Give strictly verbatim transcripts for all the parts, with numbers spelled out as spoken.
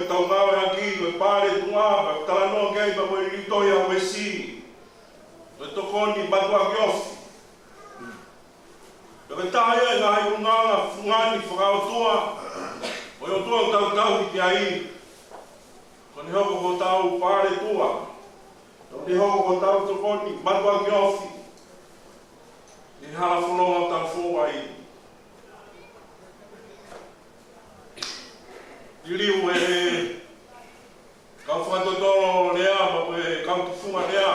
ʻetau ngāueʻaki ko e pāletuʻa, pea talanoa ki ai pea mo e liliu tohi ʻa Uesi, ko e tokoni mātuʻaki ofi. Pea ko e taha ia e ngaahi ʻulungaanga fungani fakaʻotua ʻo e ʻOtua ʻoku tau tauhi ki ai, ko ʻene hoko ko hotau pāletuʻa, ko ʻene hoko ko hotau tokoni mātuʻaki ofi ʻi he hala fononga ʻoku tau fou ai. Liliu ʻe he kau fakatotolo lea pea mo e kau tufunga lea,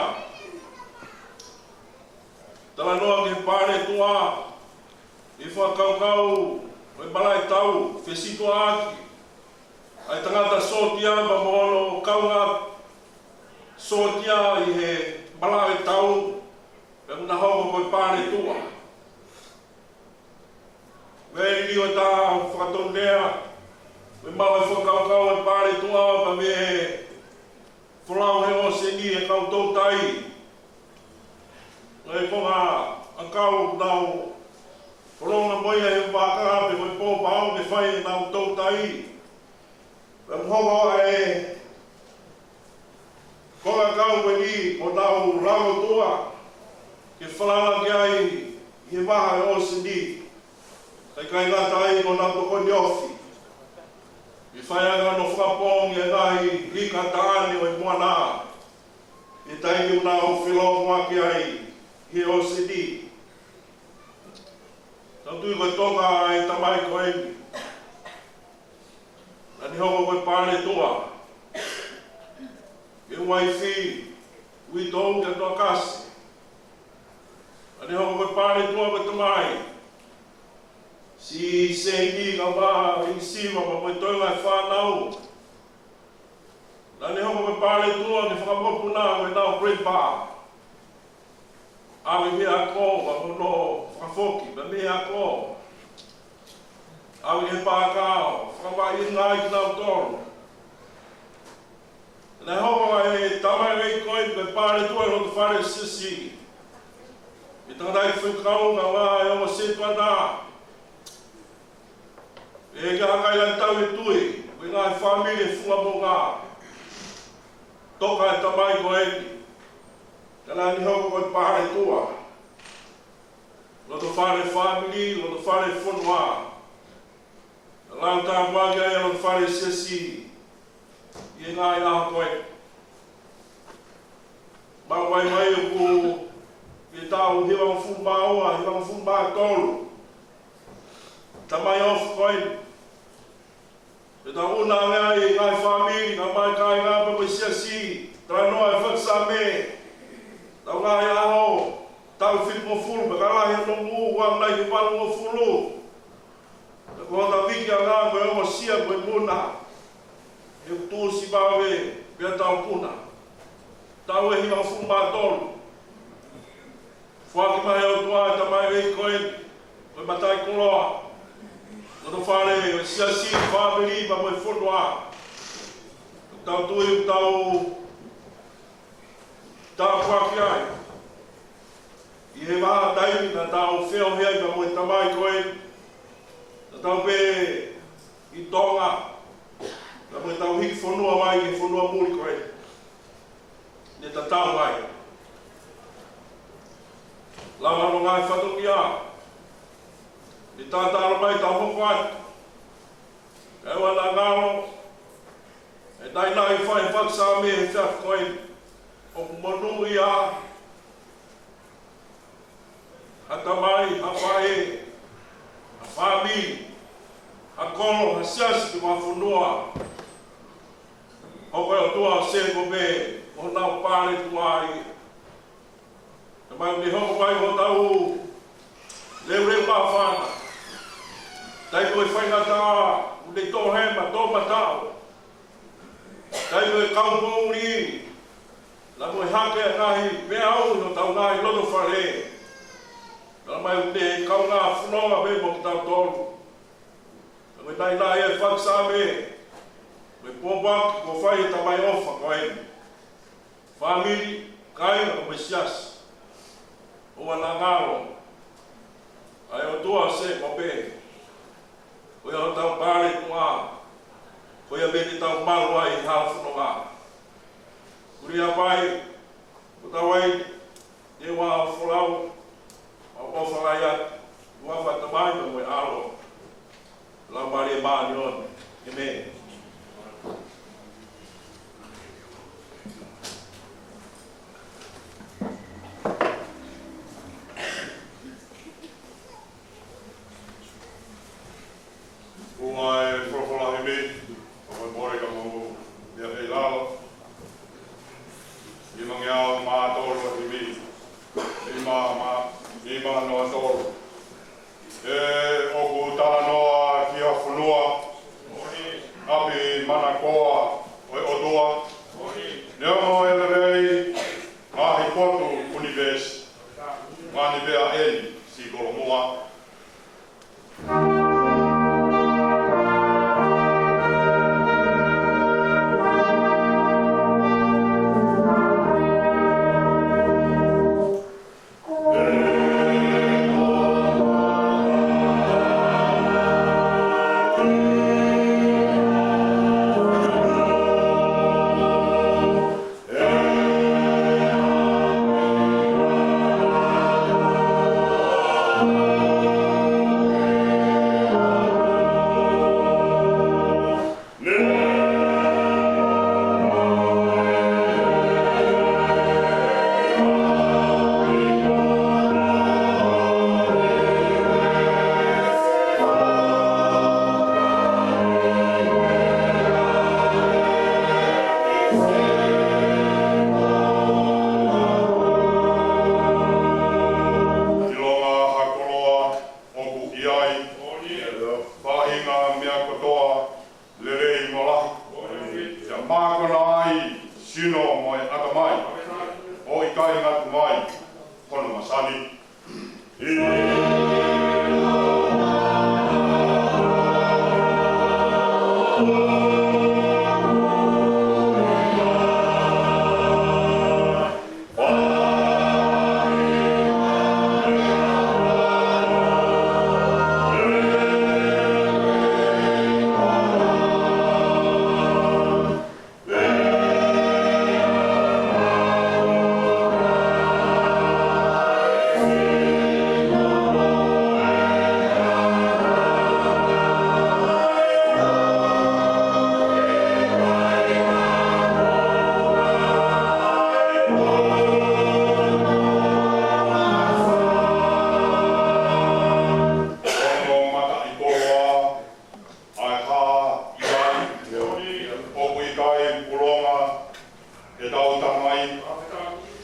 talanoa ki he pāletuʻa ʻi he fakakaukau ʻo e malaʻe tau, fesituʻaʻaki ʻa e tangata sōtia pea mo hono kaungā sōtia ʻi he malaʻe tau, pea mo ʻena hoko ko e pāletuʻa. Mei he liliu ʻa e taha fakatotolo lea, mei he maʻu e fakakaukau ʻo e pāletuʻa, pea mei he folau he ʻōseni ʻe he kau toutai. Ko e konga ʻakau ʻoku nau fononga mo ia he vaka pe ko e pōpao ke fai ʻenau toutai. Pea mo hoko ʻa e konga ʻakau ko eni ʻo nau lau ʻOtua ke falala ki ai ʻi he vaha ʻo e ʻōseni. Kae ʻikai ngata ai, ko ʻenau tokoni ofi ʻi he fai ʻaki hono fakapoongi ʻa e ngaahi ika taʻane ʻo e moana ʻi he taimi ʻoku nau felōngoaki ai ʻi he ʻōseni. Tau tui ko e toka ʻa e tamai ko eni. Naʻa ne hoko ko e pāletuʻa, ko e uaifi, uitou, ke toʻa kasi. Naʻa ne hoko ko e pāletuʻa, ko e tamai. Siʻi seini, kau vaʻa, ʻi siva, pea mo e toenga e fānau. Naʻa ne hoko ko e pāletuʻa ke fakamokopuna ko ʻenau grandpa. ʻAve ki he ako, pea mo hono fakafoki, pea mei he ako ʻave ki he pākao, fakavaʻinga ai kinautolu. Naʻe hoko ʻa e tamai ko eni ko e pāletuʻa ʻi loto fale siasi. Mei he tangataʻeiki fekau, kae ʻumaʻā e ongo sētuata. ʻE ke haka ʻi he tau e tui, ko e ngaahi fāmili ʻi he funga moʻunga. Toka e tamai ko eni, ka naʻa ne hoko ko e pāletuʻa. Loto fale fāmili, loto fale fonua. Lau tāpuaki ai loto fale siasi ʻi he ngaahi ʻaho ko ē. Maʻu mai mai ʻoku ʻi he taʻu hivangofulu mā ua, hivangofulu mā tolu. Tamai ofi ko eni. ʻE tau ʻunuʻunu ai e ngaahi fāmili, kae ʻumaʻā e kāinga pea mo e siasi, talanoa e fakasame. Tau ngaahi ʻaho, taʻu fitungofulu, pea ka lahi hono ngū, ua nai ki valungofulu. Pea ko hota viki ʻanga ko e ongosia ko e muna. ʻE tuʻusi vave, pea tau puna. Taʻu ʻe hivangofulu mā tolu. Foaki mai ʻe he ʻOtua e tamai ko eni, ko e mataʻikoloa. Loto fale, ko e siasi, fāmili, pea mo e fonua. Tau tui, tau tāpuaki ai. ʻI he vahaʻa taimi naʻa tau feohi ai pea mo e tamai ko ē. Naʻa tau pē ʻi Tonga. Pea mo ʻetau hiki fonua mai ki he fonua muli ko ē. Ne tatau ai. Lava hono ngaahi fatongia. Ne tatala mai tau hoko atu. Kae ʻoua naʻa ngalo e naʻinaʻi fai fakasame he efiafi ko eni. ʻOku monūʻia ha tamai, ha faʻē, ha fāmili, ha kolo, ha siasi, pe ko ha fonua. Hoko e ʻOtua ʻo Sēkope ko honau pāletuʻa ia. Tamai, ne hoko mai hotau leuleu māfana. Taimi ko e faingataʻa, ʻoku ne toʻohema, toʻomataʻu. Taimi ko e kaupoʻuli, naʻa mo e hake ʻa e ngaahi meʻa ʻi hotau ngaahi loto fale. Tamai, ʻoku ne kaungā fononga pē mo kitautolu. Tamai, naʻinaʻi e fakasame, mo e pōpoaki kuo fai ʻe he tamai ʻofa ko eni. Fāmili, kāinga mo e siasi. ʻOua naʻa ngalo ʻa e ʻOtua ʻo Sēkope, ko ia hotau pāletuʻa. Ko ia pē te tau malu ai ʻi he hala fononga. Kuria pai, ko tau ai, te ua folau, ʻa ʻofa lahi atu, ua fata mai mo e ʻAlo. Laumālie Māʻoniʻoni. ʻĒmeni. ʻUa e folofola himi, ʻo e pole ka mo ia ʻi lalo. Nimangeau mā tolu himi, nima mā, nima noa tolu. ʻE ʻoku talanoa ki ha fonua, ʻapi manakoa ʻo e ʻOtua. Neongo e lelei, ngaahi potu ʻunivēsi, ngaahi pea eni si kolomua. ʻIlonga ha koloa ʻoku ʻi ai, faʻahinga meʻa kotoa lelei mo lahi, ʻe mākona ai sino mo e ʻatamai, ʻo ʻikai ngata mai hono masani. ʻA e hā ʻi ai, ʻoku ʻikai pulonga ʻetau tamai,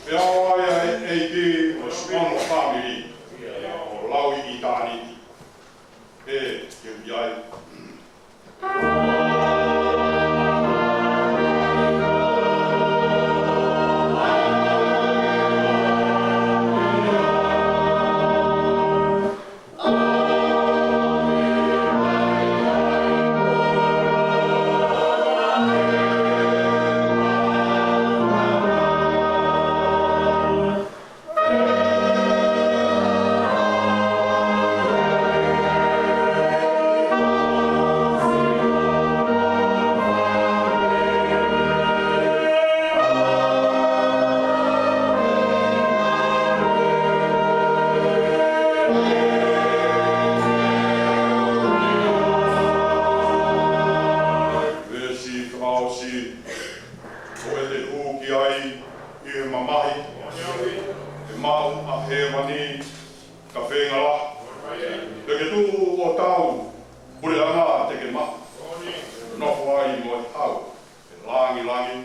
pea ʻoku ʻi ai ʻa e ʻEiki mo siʻono fāmili, ʻo lau ʻi ʻitāniti. ʻE, ke ui ai. Veesi fakaʻosi, ko ʻete hū ki ai ʻi he mamahi, ʻe maʻu ʻa hēvani ka feinga lahi. Pea ke tuʻu ʻo tau, puleʻanga te ke maʻu, nofo ai mo e hau ʻo e langilangi.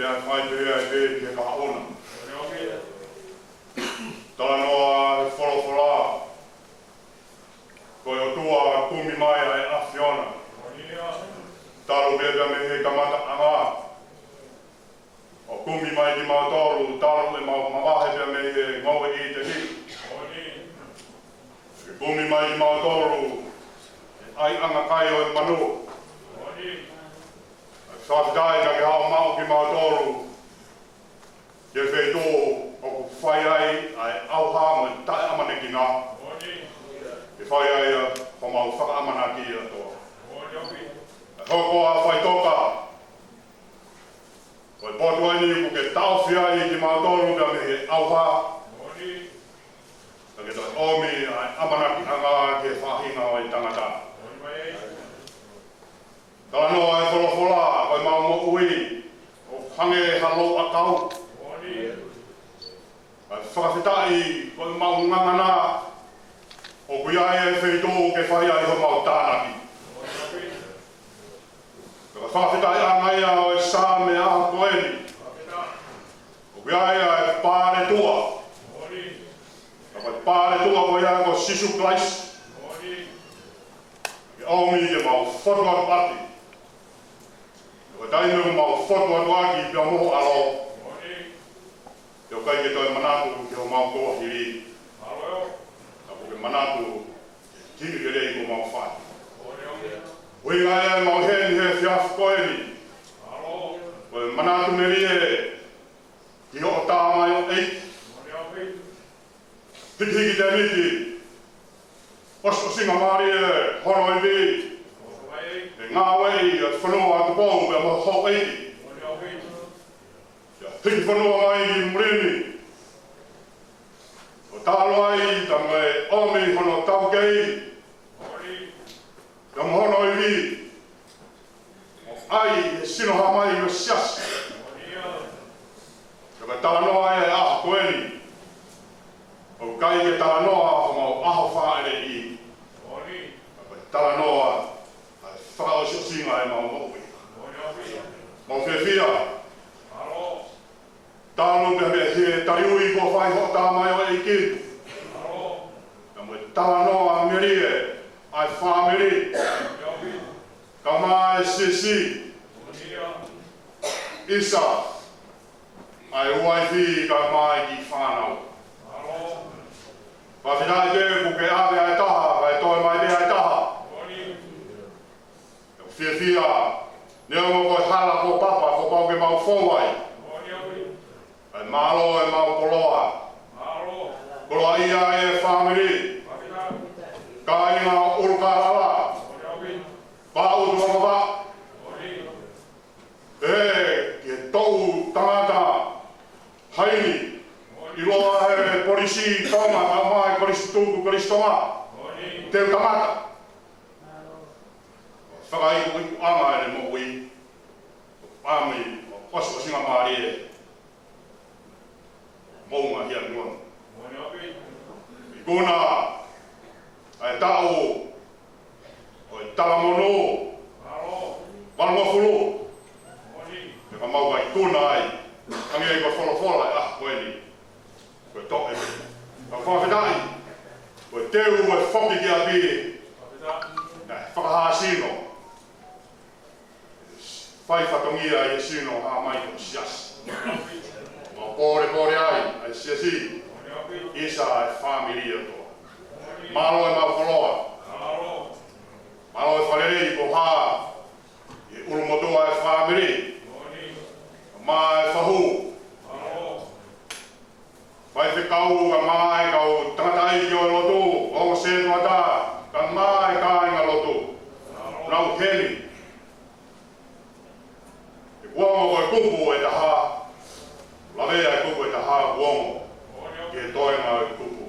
Fai pē ai pē ki he kahaʻu na. Talanoa e folofola, ko e ʻOtua kumi mai ʻa e ʻAfiona. Talu pē pea mei he kamataʻanga, ʻo kumi mai kimautolu, talu ʻemau mavahe pea mei he ngoue ʻĪteni. Ke kumi mai kimautolu ʻa e ʻaiʻanga kai ʻo e manu. Fakafetaʻi naʻa ke haʻu ʻo maʻu kimautolu ki he feituʻu ʻoku fai ai ʻa e ʻauha mo e taʻeʻamanekina. Ke fai ai ʻa homau fakaʻamanaki ʻa e ʻOtua. ʻE hoko ʻa e faʻitoka ʻo e potu ʻa eni ʻoku ke taʻofi ai kimautolu pea mei he ʻauha. Ka ke toe ʻomi ʻa e ʻamanakiʻanga ki he faʻahinga ʻo e tangata. Talanoa e folofola, ko ʻemau moʻui ʻoku hangē ha louʻakau. ʻA e fakafetaʻi, ko ʻemau ngangana ʻoku ʻi ai e feituʻu ke fai ai homau tānaki. Ko e fakafetaʻiʻanga ia ʻo e Saame ʻa ko eni, ʻoku ʻi ai ʻa e paletua. Ka ko e paletua ko ia ko Sīsū Kalaisi. Ke ʻomi ke mau fotu atu ʻaki. Ka ko e taimi ʻoku mau fotu atu ʻaki pea mo ho ʻAlo, ke ʻoku ʻikai ke toe manatu ki homau kuohili. Ka ʻoku ke manatu ki he kiʻi lelei kuo mau fai. ʻUhinga ia ʻemau ʻi heni he efiafi ko eni, ko e manatu melie ki hoʻo tamaioʻeiki. Hikihiki tēniti, ʻosiʻosingamālie hono ivi, ʻe ngāueʻi ʻa e fonua ʻa Tupou pea mo e houʻeiki. Ia hiki fonua mai ki muli ni, ʻo talu ai pea mo e ʻomi hono taukei pea mo hono ivi, ʻo ʻai he sino hā mai ʻo e siasi. Ka ko e talanoa ia ʻa ko eni, ʻoku ʻikai ke talanoa homau ʻaho fāʻeleʻi. Ka ko e talanoa ʻa e fakaʻosiʻosinga ʻemau moʻui. Mau fiefia. Talu pē mei he taliui kuo fai hoʻo tamaioʻeiki. Ka mo e talanoa melie ʻa e fāmili. Kae ʻumaʻā e siasi. ʻIsa, ʻa e uaifi kae ʻumaʻā e kiʻi fānau. Fakafetaʻi pē kuo ke ʻave ʻa e taha, kae toe mai pē ʻa e taha. Fiefia, neongo ko e hala ko Papa, kuo pau ke mau fou ai. Kae mālō ʻemau koloa. Koloaʻia e fāmili. Kāinga ʻo ʻUlukālala. Pau Tuʻavava. ʻE, ki he toʻu tangata Haini, ʻiloa he polisi Tonga, kae ʻumaʻā e polisi tuku, polisi Tonga. Teu tangata. Fakaikuikuʻanga ʻene moʻui. ʻAmi, ʻosiʻosingamālie. Moʻunga Hianuonu. Ikuna ʻa e taʻu ʻo e talamonū valungofulu. Pea ka mau ka ikuna ai, hangē ko e folofola ʻa ko eni. Ko e toʻe. Ka fakafetaʻi, ko e teu ʻo e foki ki ʻapi. Naʻe fakahāsino. Fai fatongia ʻi he sino hā mai ko siasi. Mau pōlepole ai, ʻa e siasi. ʻIsa ʻa e fāmili ʻOtua. Mālō ʻemau koloa. Mālō e fakalelei ko hā. ʻI he ʻulumotuʻa e fāmili. Mā e fahu. Faifekau kae ʻumaʻā e kau tangataʻeiki ʻo e lotu, ʻo sētuata, kae ʻumaʻā e kāingalotu. Nau heni. ʻE kuongo ko e kupu ʻe taha, lavea e kupu ʻe taha kuongo, ke toe ʻemau kupu.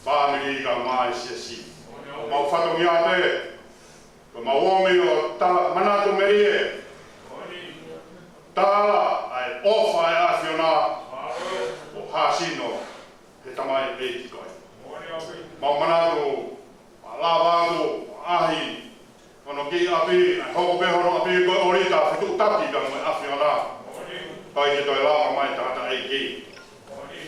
Fāmili kae ʻumaʻā e siasi. Mau fatongia pē, ko mau ʻomi ʻo tala manatu melie. Tala ʻa e ʻofa ʻa e ʻAfiona ʻo hāsino he tamaioʻeiki ko ē. Mau manatu, ʻa lava atu, ʻaʻahi, hono kiʻi ʻapi, ʻa hoko pē hono ʻapi ko e ʻōlita, fetuʻutaki pea mo e ʻAfiona. Fai ke toe lava mai tangataʻeiki.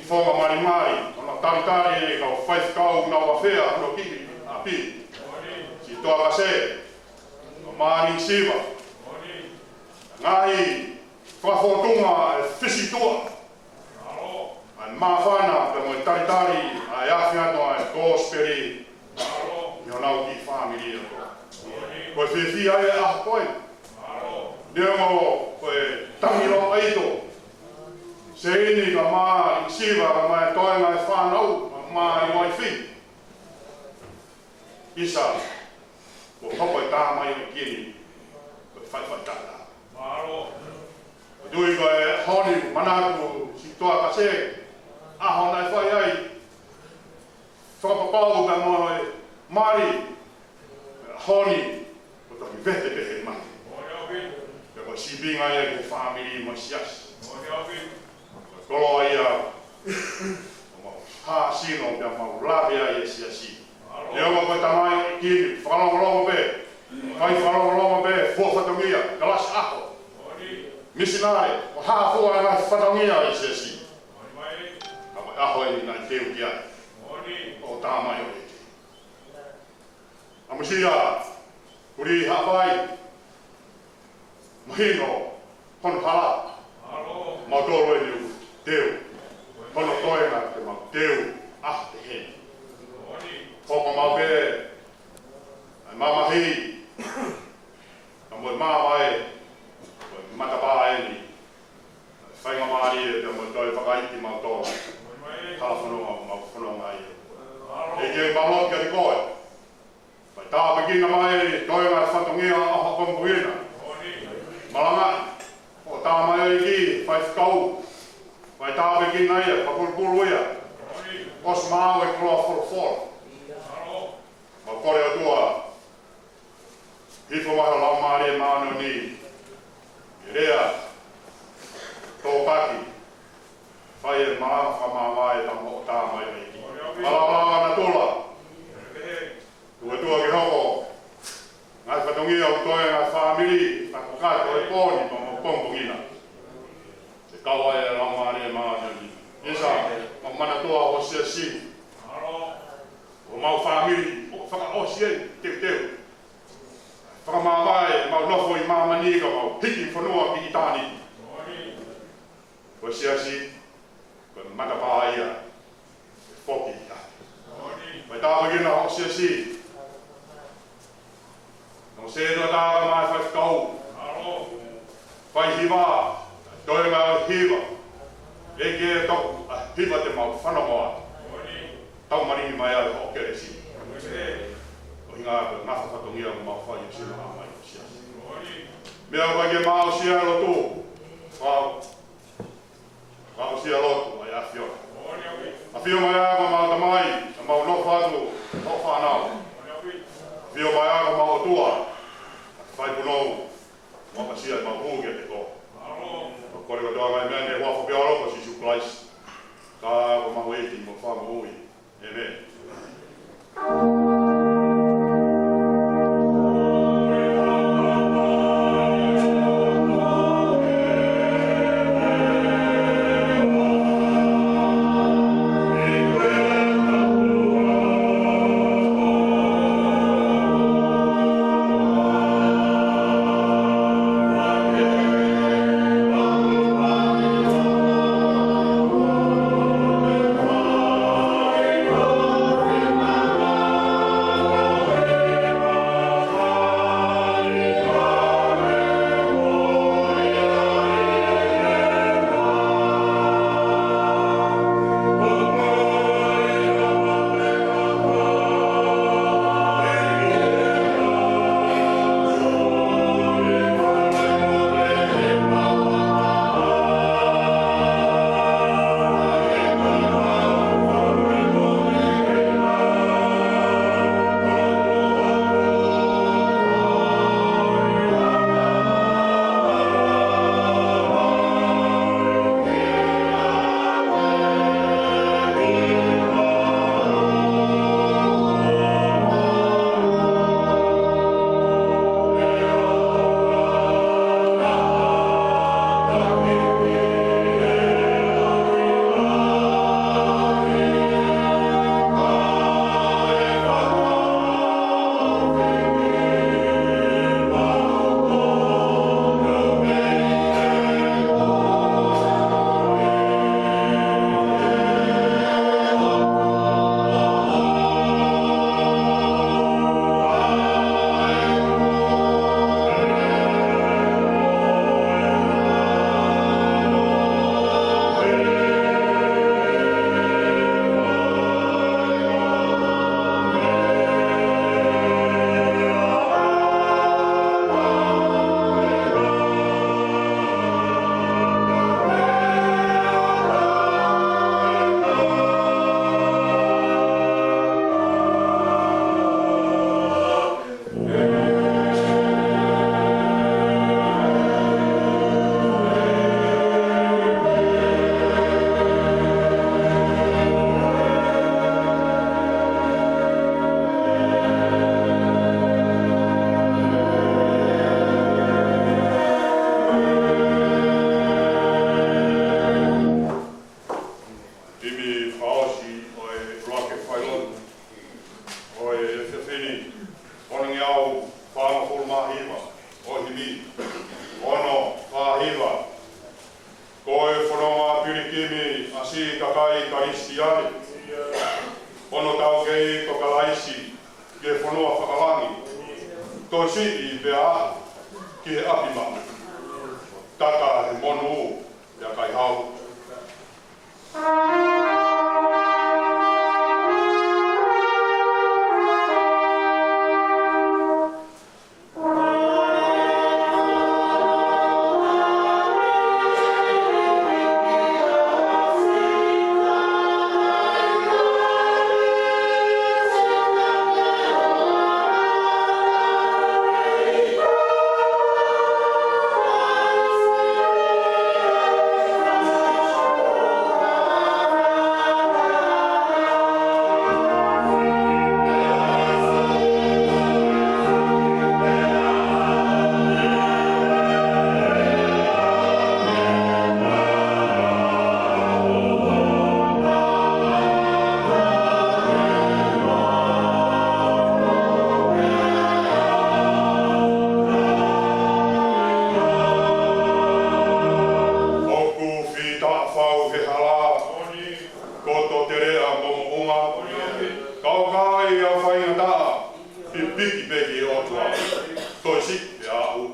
Fofonga malimali, hono talitali e kau faifekau naʻa nau afea hono kiʻi ʻapi. Sitoa Kase, Mali Siva. Ngaahi fakafōtunga e fisituʻa. ʻA e māfana pea mo e talitali ʻa e afi atu ʻa e kosipeli ʻi honau kiʻi fāmili ʻa koe. Ko e fiefia e ʻaho ko ē. Neongo ko e tangi loʻaito. Seini kae ʻumaʻā Siva kae ʻumaʻā e toenga e fānau, kae ʻumaʻā e uaifi. ʻIsa, kuo hoko e tamaioʻeiki ni ko e faʻifaʻitaka. Mālō. ʻOku ou tui ko e ʻaho ni, manatu Sitoa Kase, ʻaho naʻe fai ai fakapapau pea mo e mali, ʻaho ni, kuo toki vete pē he mali. Pea ko e sīpinga ia ki he fāmili mo e siasi. Koloa ia, ʻo mau hāsino pea mau lave ai e siasi. Neongo ko e tamaioʻeiki ni, fakalongolongo pē, fai fakalongolongo pē, fua fatongia, kalasi ʻaho, misinale, ʻo hāfua e ngaahi fatongia ʻa e siasi. Ka ko e ʻaho eni naʻe teu ki ai ʻo tamaioʻeiki. ʻAmusia, Kulī Haʻapai, mahino hono hala. Mautolu eni ʻoku teu. Hono toenga te mau teu ʻaho pehē ni. Hoko maʻu pē ʻa e mamahi kae ʻumaʻā e mamae, ko e matapā eni. Faingamālie pea mo e toe fakaʻiloʻi kimautolu. Hala fononga ʻoku mau fononga ai. ʻEiki, mau lotu kiate koe. Fai tāpuekina mai e toenga e fatongia ʻo e ʻaho pongipongi ni. Malangaʻi ʻo tamaioʻeiki, faifekau. Fai tāpuekina ia, fakapulupulu ia. ʻOsi maʻu e koloa folofola. Mau kole ʻOtua, hifo mai ho Laumālie Māʻoniʻoni, ke lea, tokoni, fai e malanga fakamāvae pea mo e tamaioʻeiki. Malanga natula. Tuku ʻOtua ke hoko ngaahi fatongia ʻoku toenga e fāmili, ka ko e kakai ko e pō ni pea mo e pongipongi ni. Ke kau ai e Laumālie Māʻoniʻoni. ʻIsa, mau manatua ho siasi. ʻO mau fāmili, ʻoku fakaʻosi ai, teuteu. Fakamāvae, mau nofo ʻi māmani ka mau hiki fonua ki ʻitāniti. Ko e siasi, ko e matapā ia, ʻe foki ia. Fai tāpuekina ho siasi. Naʻa mo Sētuata kae ʻumaʻā e faifekau. Fai hiva, toenga e hiva. ʻEiki, toku ʻa e hiva te mau fanongo ai. Tau malingi mai ai hoʻo kelesi. ʻUhinga ko e ngaahi fatongia ʻoku mau fai ʻi he sino ʻa mai ʻo siasi. Meʻa ʻoku ʻikai ke mau aʻusia e lotu. Mau aʻusia e lotu ʻa e ʻAfiona. ʻAfio mai ā ko homau Tamai, ka mau nofo atu, hoʻo fānau. ʻAfio mai ā ko homau ʻOtua, fai punou, mau ʻapasia ʻemau hū kiate koe. Mau kole kotoa ngaahi meʻa ni ʻi he huafa pē ʻo ho ʻAlo ko Sīsū Kalaisi, ko homau ʻEiki mo Fakamoʻui. ʻĒmeni. Kimi ʻa siʻi kakai Kalisitiane, hono taukei ko Kalaisi ki he fonua fakalangi, toe siʻi pea aʻu ki he ʻapi maʻu, taka he monū pea kai hau. ʻOku fita fau he hala, koto teleʻa mo moʻunga, kaukaʻi ʻa faingataʻa, pipiki pē ki he ʻOtua, toe siʻi pea aʻu.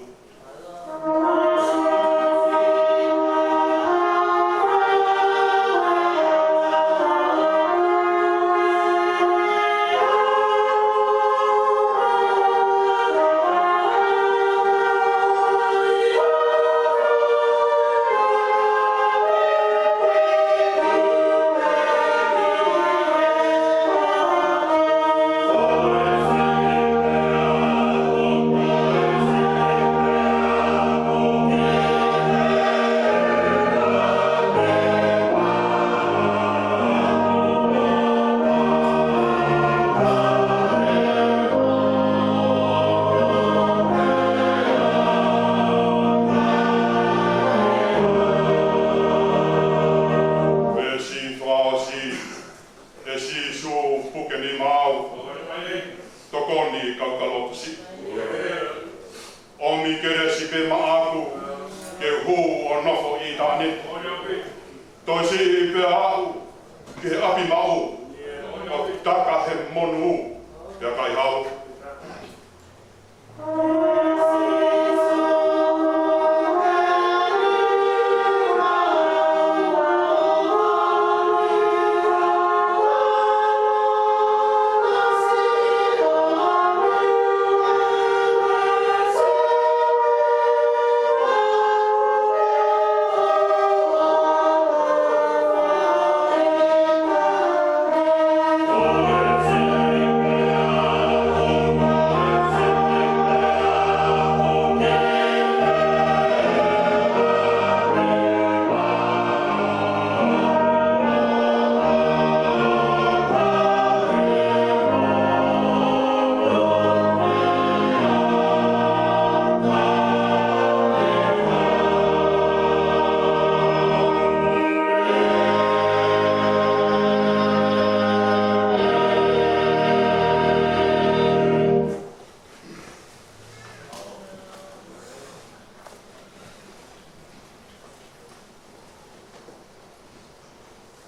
Veesi fakaʻosi. ʻE Sīsū, puke nima au, tokoni kau ka lotu siʻi. ʻOmi kelesi pē maʻaku ke u hū ʻo nofo ʻi taʻane. Toe siʻi pea aʻu ki he ʻapi maʻu, ʻo taka he monū pea kai hau.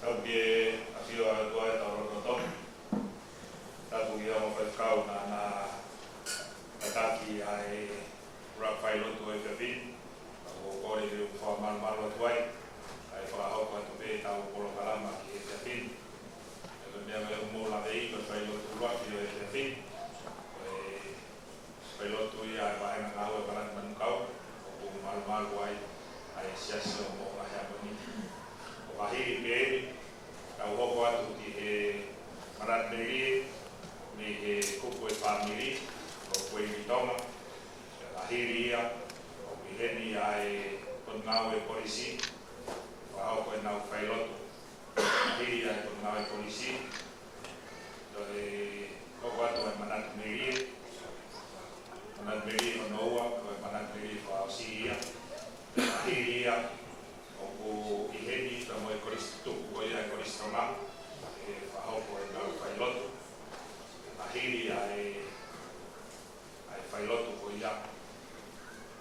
Tau ke ʻafio ʻa e ʻOtua ʻi hotau lotolotonga. Tapu ki he ongo faifekau naʻa na tataki ʻa e ʻuluaki failotu ʻo e efiafi ni. Ka ʻoku ou kole ke u fakamalumalu atu ai, kae fakahoko atu pē ʻetau polokalama ki he efiafi ni. Ko e meʻa mai ʻoku mou laveʻi ko e failotu ʻuluaki ʻo e efiafi ni. Ko e failotu ia ʻa e Vahenga Ngāue ʻa Palani Manukau, ʻoku malumalu ai ʻa e Siasi ʻo Moʻunga Heamoni. ʻO ka hili pē eni, tau hoko atu ki he manatu melie mei he kupu ʻo e fāmili ʻo Kuini Tonga. Ka hili ia, ʻoku ʻi heni ʻa e Potungāue Kolisi, fakahoko ʻenau failotu. Hili ʻa e Potungāue Kolisi, toe hoko atu ʻa e manatu melie, manatu melie hono ua, ko e manatu melie fakaʻosi ia. Hili ia, ʻoku ʻi heni pea mo e Kolisi tuku ko ia ʻa e Kolisi Tonga, ʻe fakahoko ʻenau failotu. Hili ʻa e ʻa e failotu ko ia.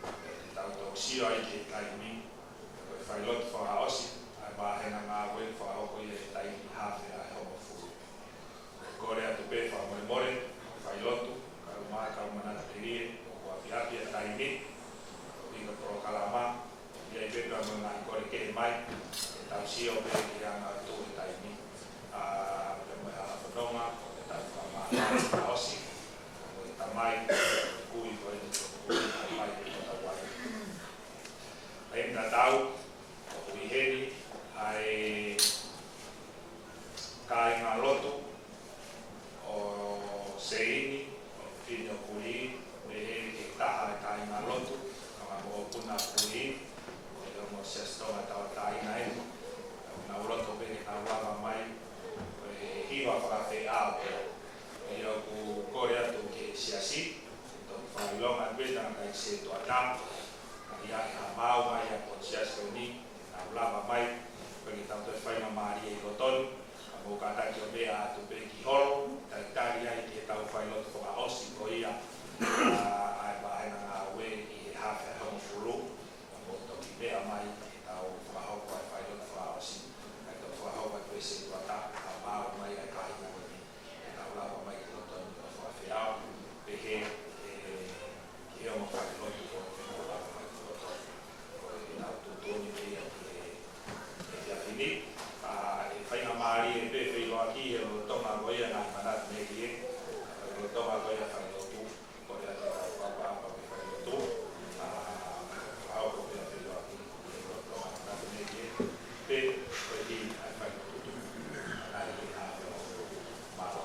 ʻE te tau toki sio ai ki he taimi, ko e failotu fakaʻosi ʻa e Vahenga Ke mai, ke tau sio pē ki he anga atu e taimi. ʻA, pea mo e hala fononga, ko e taimi ka ma, ka ʻosi, ko e tamai, ko e kui, ko e ni, ko e kui, tamai, ko e tau ai. Ai, na tau, ko e kui heni, ʻa e kāinga lotu, ʻo Seini, ʻo Fino Kui, mo e heni ke taha e kāinga lotu, ʻa e mokopuna kui, ʻo e ongo Siasi Tonga Tauʻatāina ē. ʻOku nau loto pē ke nau lava mai, ʻo e hiva fakafeʻao pē. ʻA ia ʻoku kole atu ki he siasi, ke toki fakaʻilonga pē ʻa e kau sētuata, ʻa ia ʻe ha maau mai ʻa e potu siasi ko eni, ke nau lava mai, pea ke tau toe faingamālie ʻi loto ni, ka mou kātaki ʻo meʻa atu pē ki holo, talitali ai ki heʻetau failotu fakaʻosi ko ia, ʻa, ʻa e vahenga ngāue ʻi he haafe ʻe hongofulu, ka mou toki meʻa mai ki heʻetau fakahoko ʻa e failotu fakaʻosi, kae toki fakahoko atu ʻe he sētuata, ʻa e maau mai ʻa e kāinga ko eni, ke tau lava mai ki loto ni ʻo fakafeʻao, pehē, ē, ki he ongo failotu ko ē ke nau lava mai ki loto ni. Ko ʻetau tuʻutuʻuni pē ia ki he, he efiafi ni. ʻA, ʻe faingamālie pē feʻiloaki he lolotonga ko ia ngaahi manatu melie, ʻa, he lolotonga ko ia failotu, ko ia te tau papa, papa ke failotu. ʻA, ʻa, ʻo ko pē feʻiloaki he lolotonga manatu melie, pē, ko e ki, ʻa, failotu. ʻA, ʻa, ʻa, ʻa, mālō.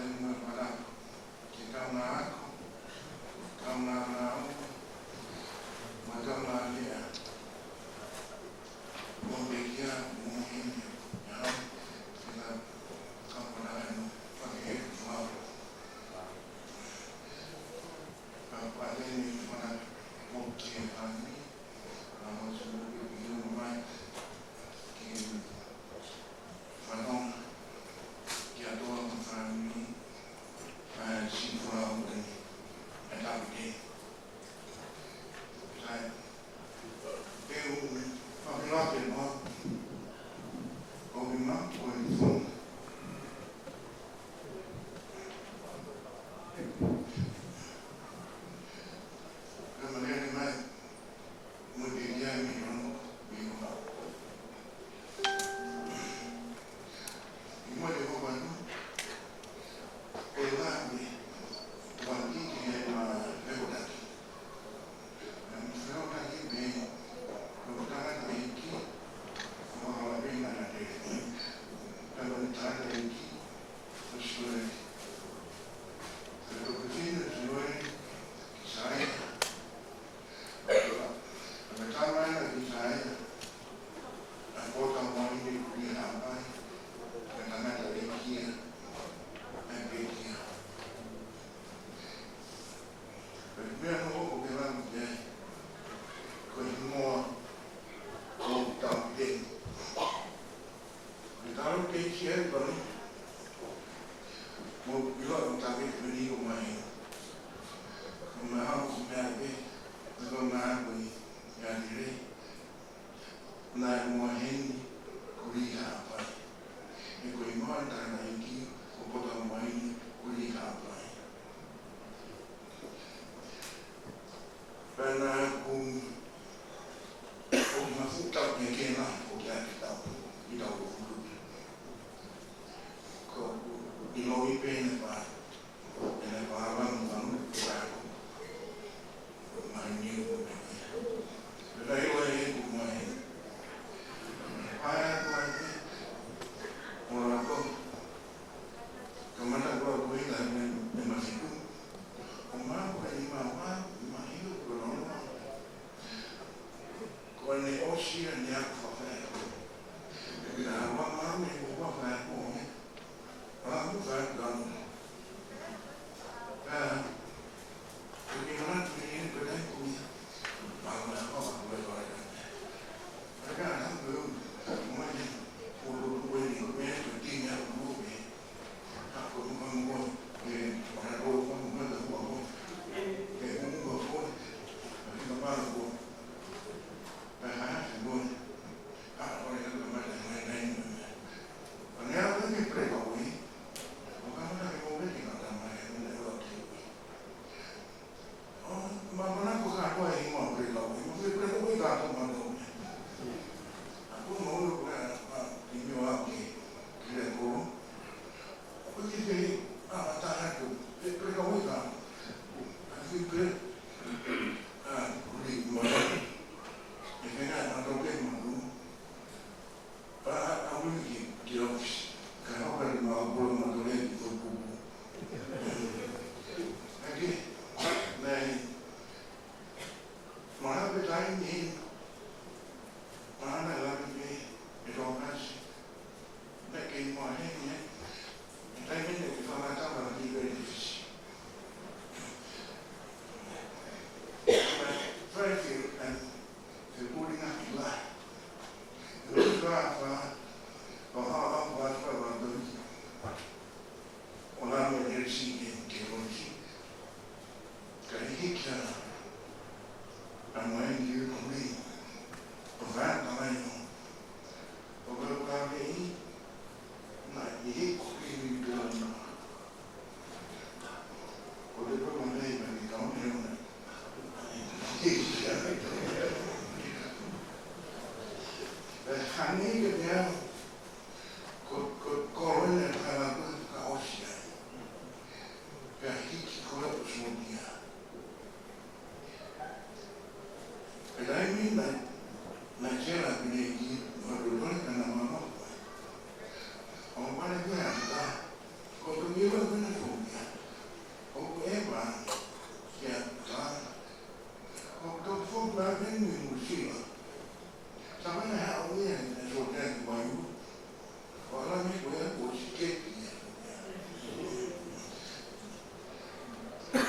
Mo e fala, ke kaungā ako, kaungā ngāue, mo e kaungā lea. Mo pekia, mo heni, ia, ke la kaungā ngāue, mo fake e mau. Ka pale ni fala, mo ke fani, ka mo sulu ke pio mai, ke fanongo, ke atoa mo fani, ʻa e siʻi folau eni, ʻa e kapiteni. Sai, te u fakahā atu, ko e ma, ko e fonu. Ka ma lea ni mai, mo te ia mi no, mi no. ʻI muʻa te u hoko atu, ko e ngaahi meʻa, ʻoku ʻi he ngaahi fekauʻaki. Ngaahi fekauʻaki pē, ko e tangataʻeiki, ko e hala pē ngaahi ate. Ka ko e tangataʻeiki, ko Sioeli. Ko e toketini ʻo Sioeli, ki Saia. Ka ko e tama ena ki Saia, ʻa Potamaine Kulihapai, ko e tangataʻeiki ia ʻa Pekia. Ko e meʻa naʻe ʻoku ke lava ki ai, ko e hingoa ʻo e kapiteni. Ko e talo ke ki ai pale, mo ʻilo ʻo tave pē ni ko mai. Ko e meʻa ʻoku meʻa pē, ko e meʻa ko ē, ia lelei. Naʻe Moaheni Kulihapai. He ko e hingoa ʻo e tangataʻeiki ko Potamaine Kulihapai. Pea naʻa ku, ʻoku mafuta ke kena, ʻoku ʻikai ke tau, ke tau fulu. Ko, ʻilo ʻi pē ne pa, ʻene pa ʻalu ʻo fanu ke tau. Mai ni ko me. Pea ʻilo ʻe he ku mai. Paea ko ē, ʻo lako. Kamata ko ē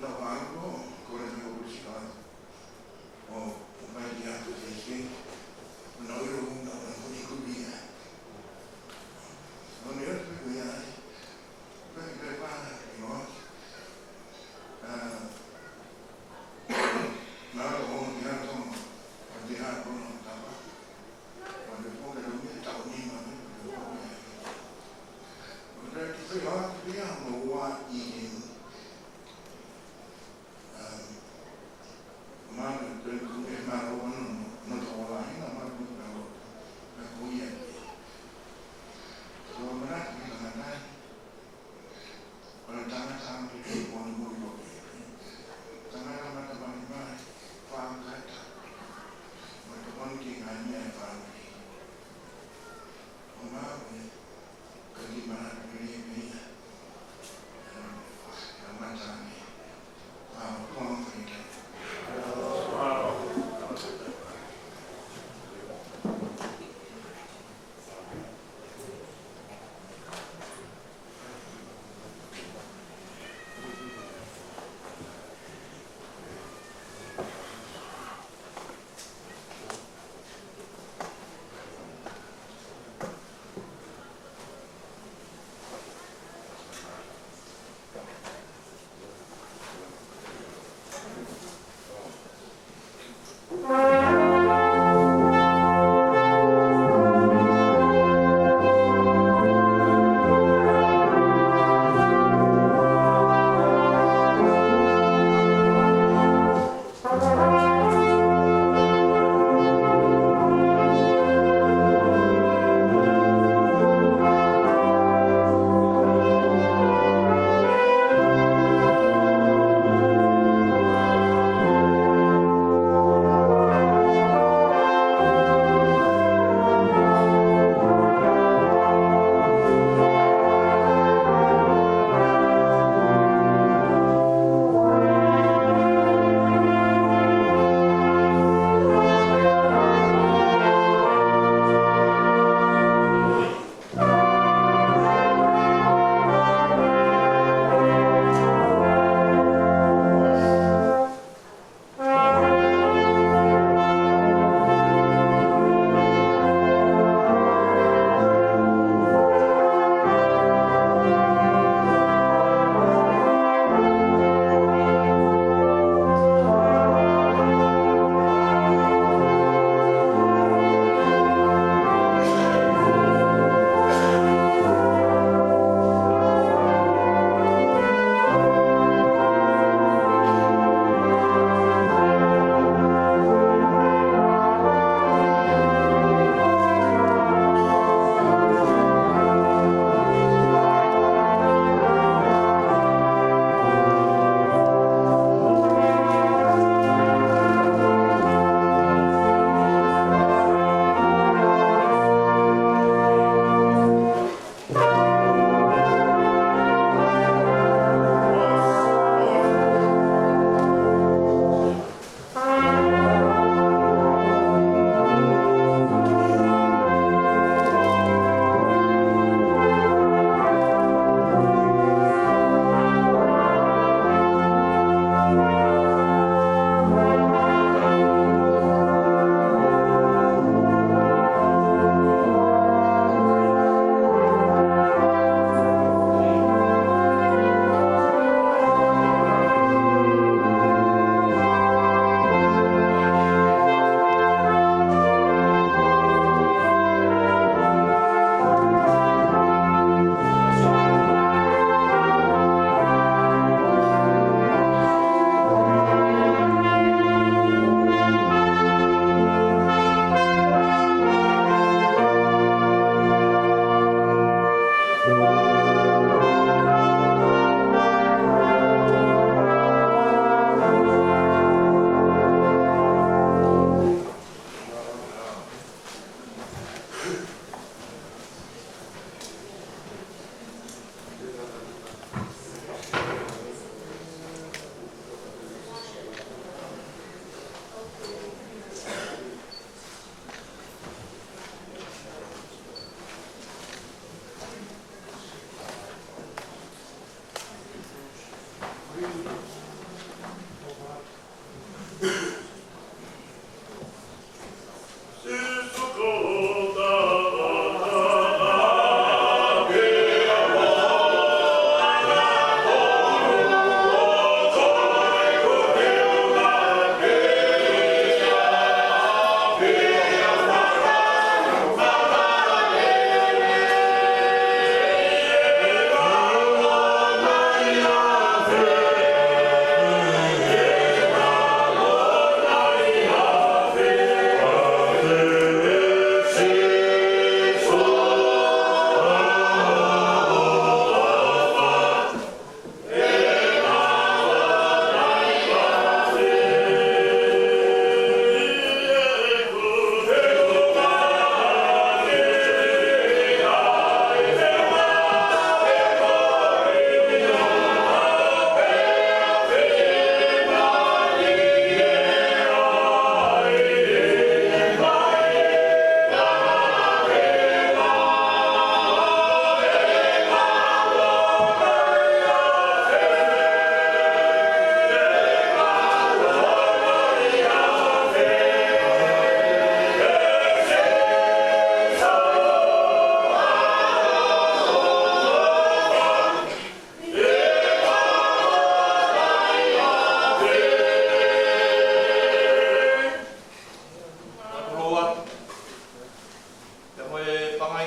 Naʻe ʻalu ʻo kole mai ʻo puli sika atu. ʻO, ʻo mai ki atu te ike. Naʻe ʻilo ʻo na ʻo na kuni kulia. ʻO ne atu pē ko ia ai. Pea, pea, pea, ʻio. ʻA, naʻe ʻalu ʻo ki atu ʻo, ʻo te ha kono tapa. ʻO te poke lo mea tau ni ma me, ʻo te poke. ʻO te te fai atu pea mo ua i he. Um, ma me te tu e ma lo no, no to la ina ma me na lo. Na ko ia. So ma na ki na na. ʻO na tangata ʻa e kei kuo na mo lo. Tangata ma ta ma ni ma. Fangata. Ma ta ma ni ki na ni e fangata. ʻO ma me.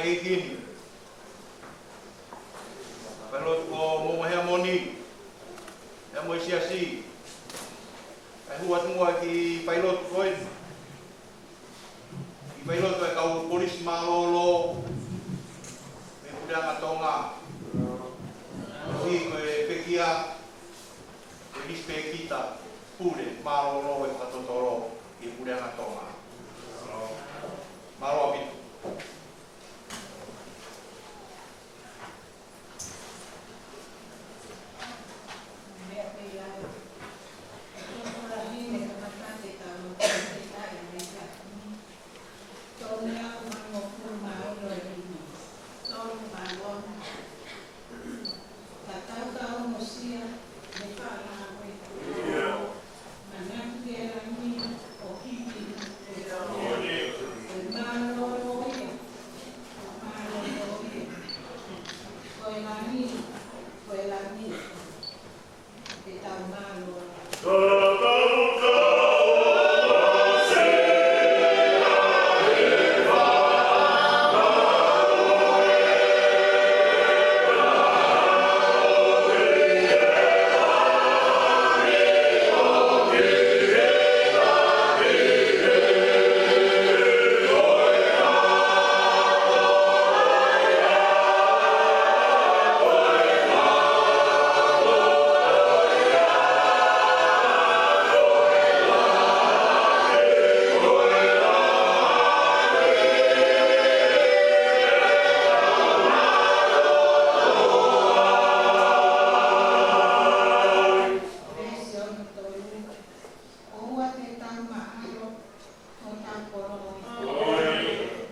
ʻEiki ni. Failotu ko Momo Heamoni, Heamoi Siasi. Kae hū atu muʻa ki he failotu ko ē. Ki he failotu ʻa e kau polisi mālōlō mei he Puleʻanga Tonga. Koeʻuhi ko e pekia, ko e lisipeikita pule mālōlō ʻo e fakatotolo ʻi he Puleʻanga Tonga. Mālō ʻaupito. ʻOua te tau mahalo hotau koloa.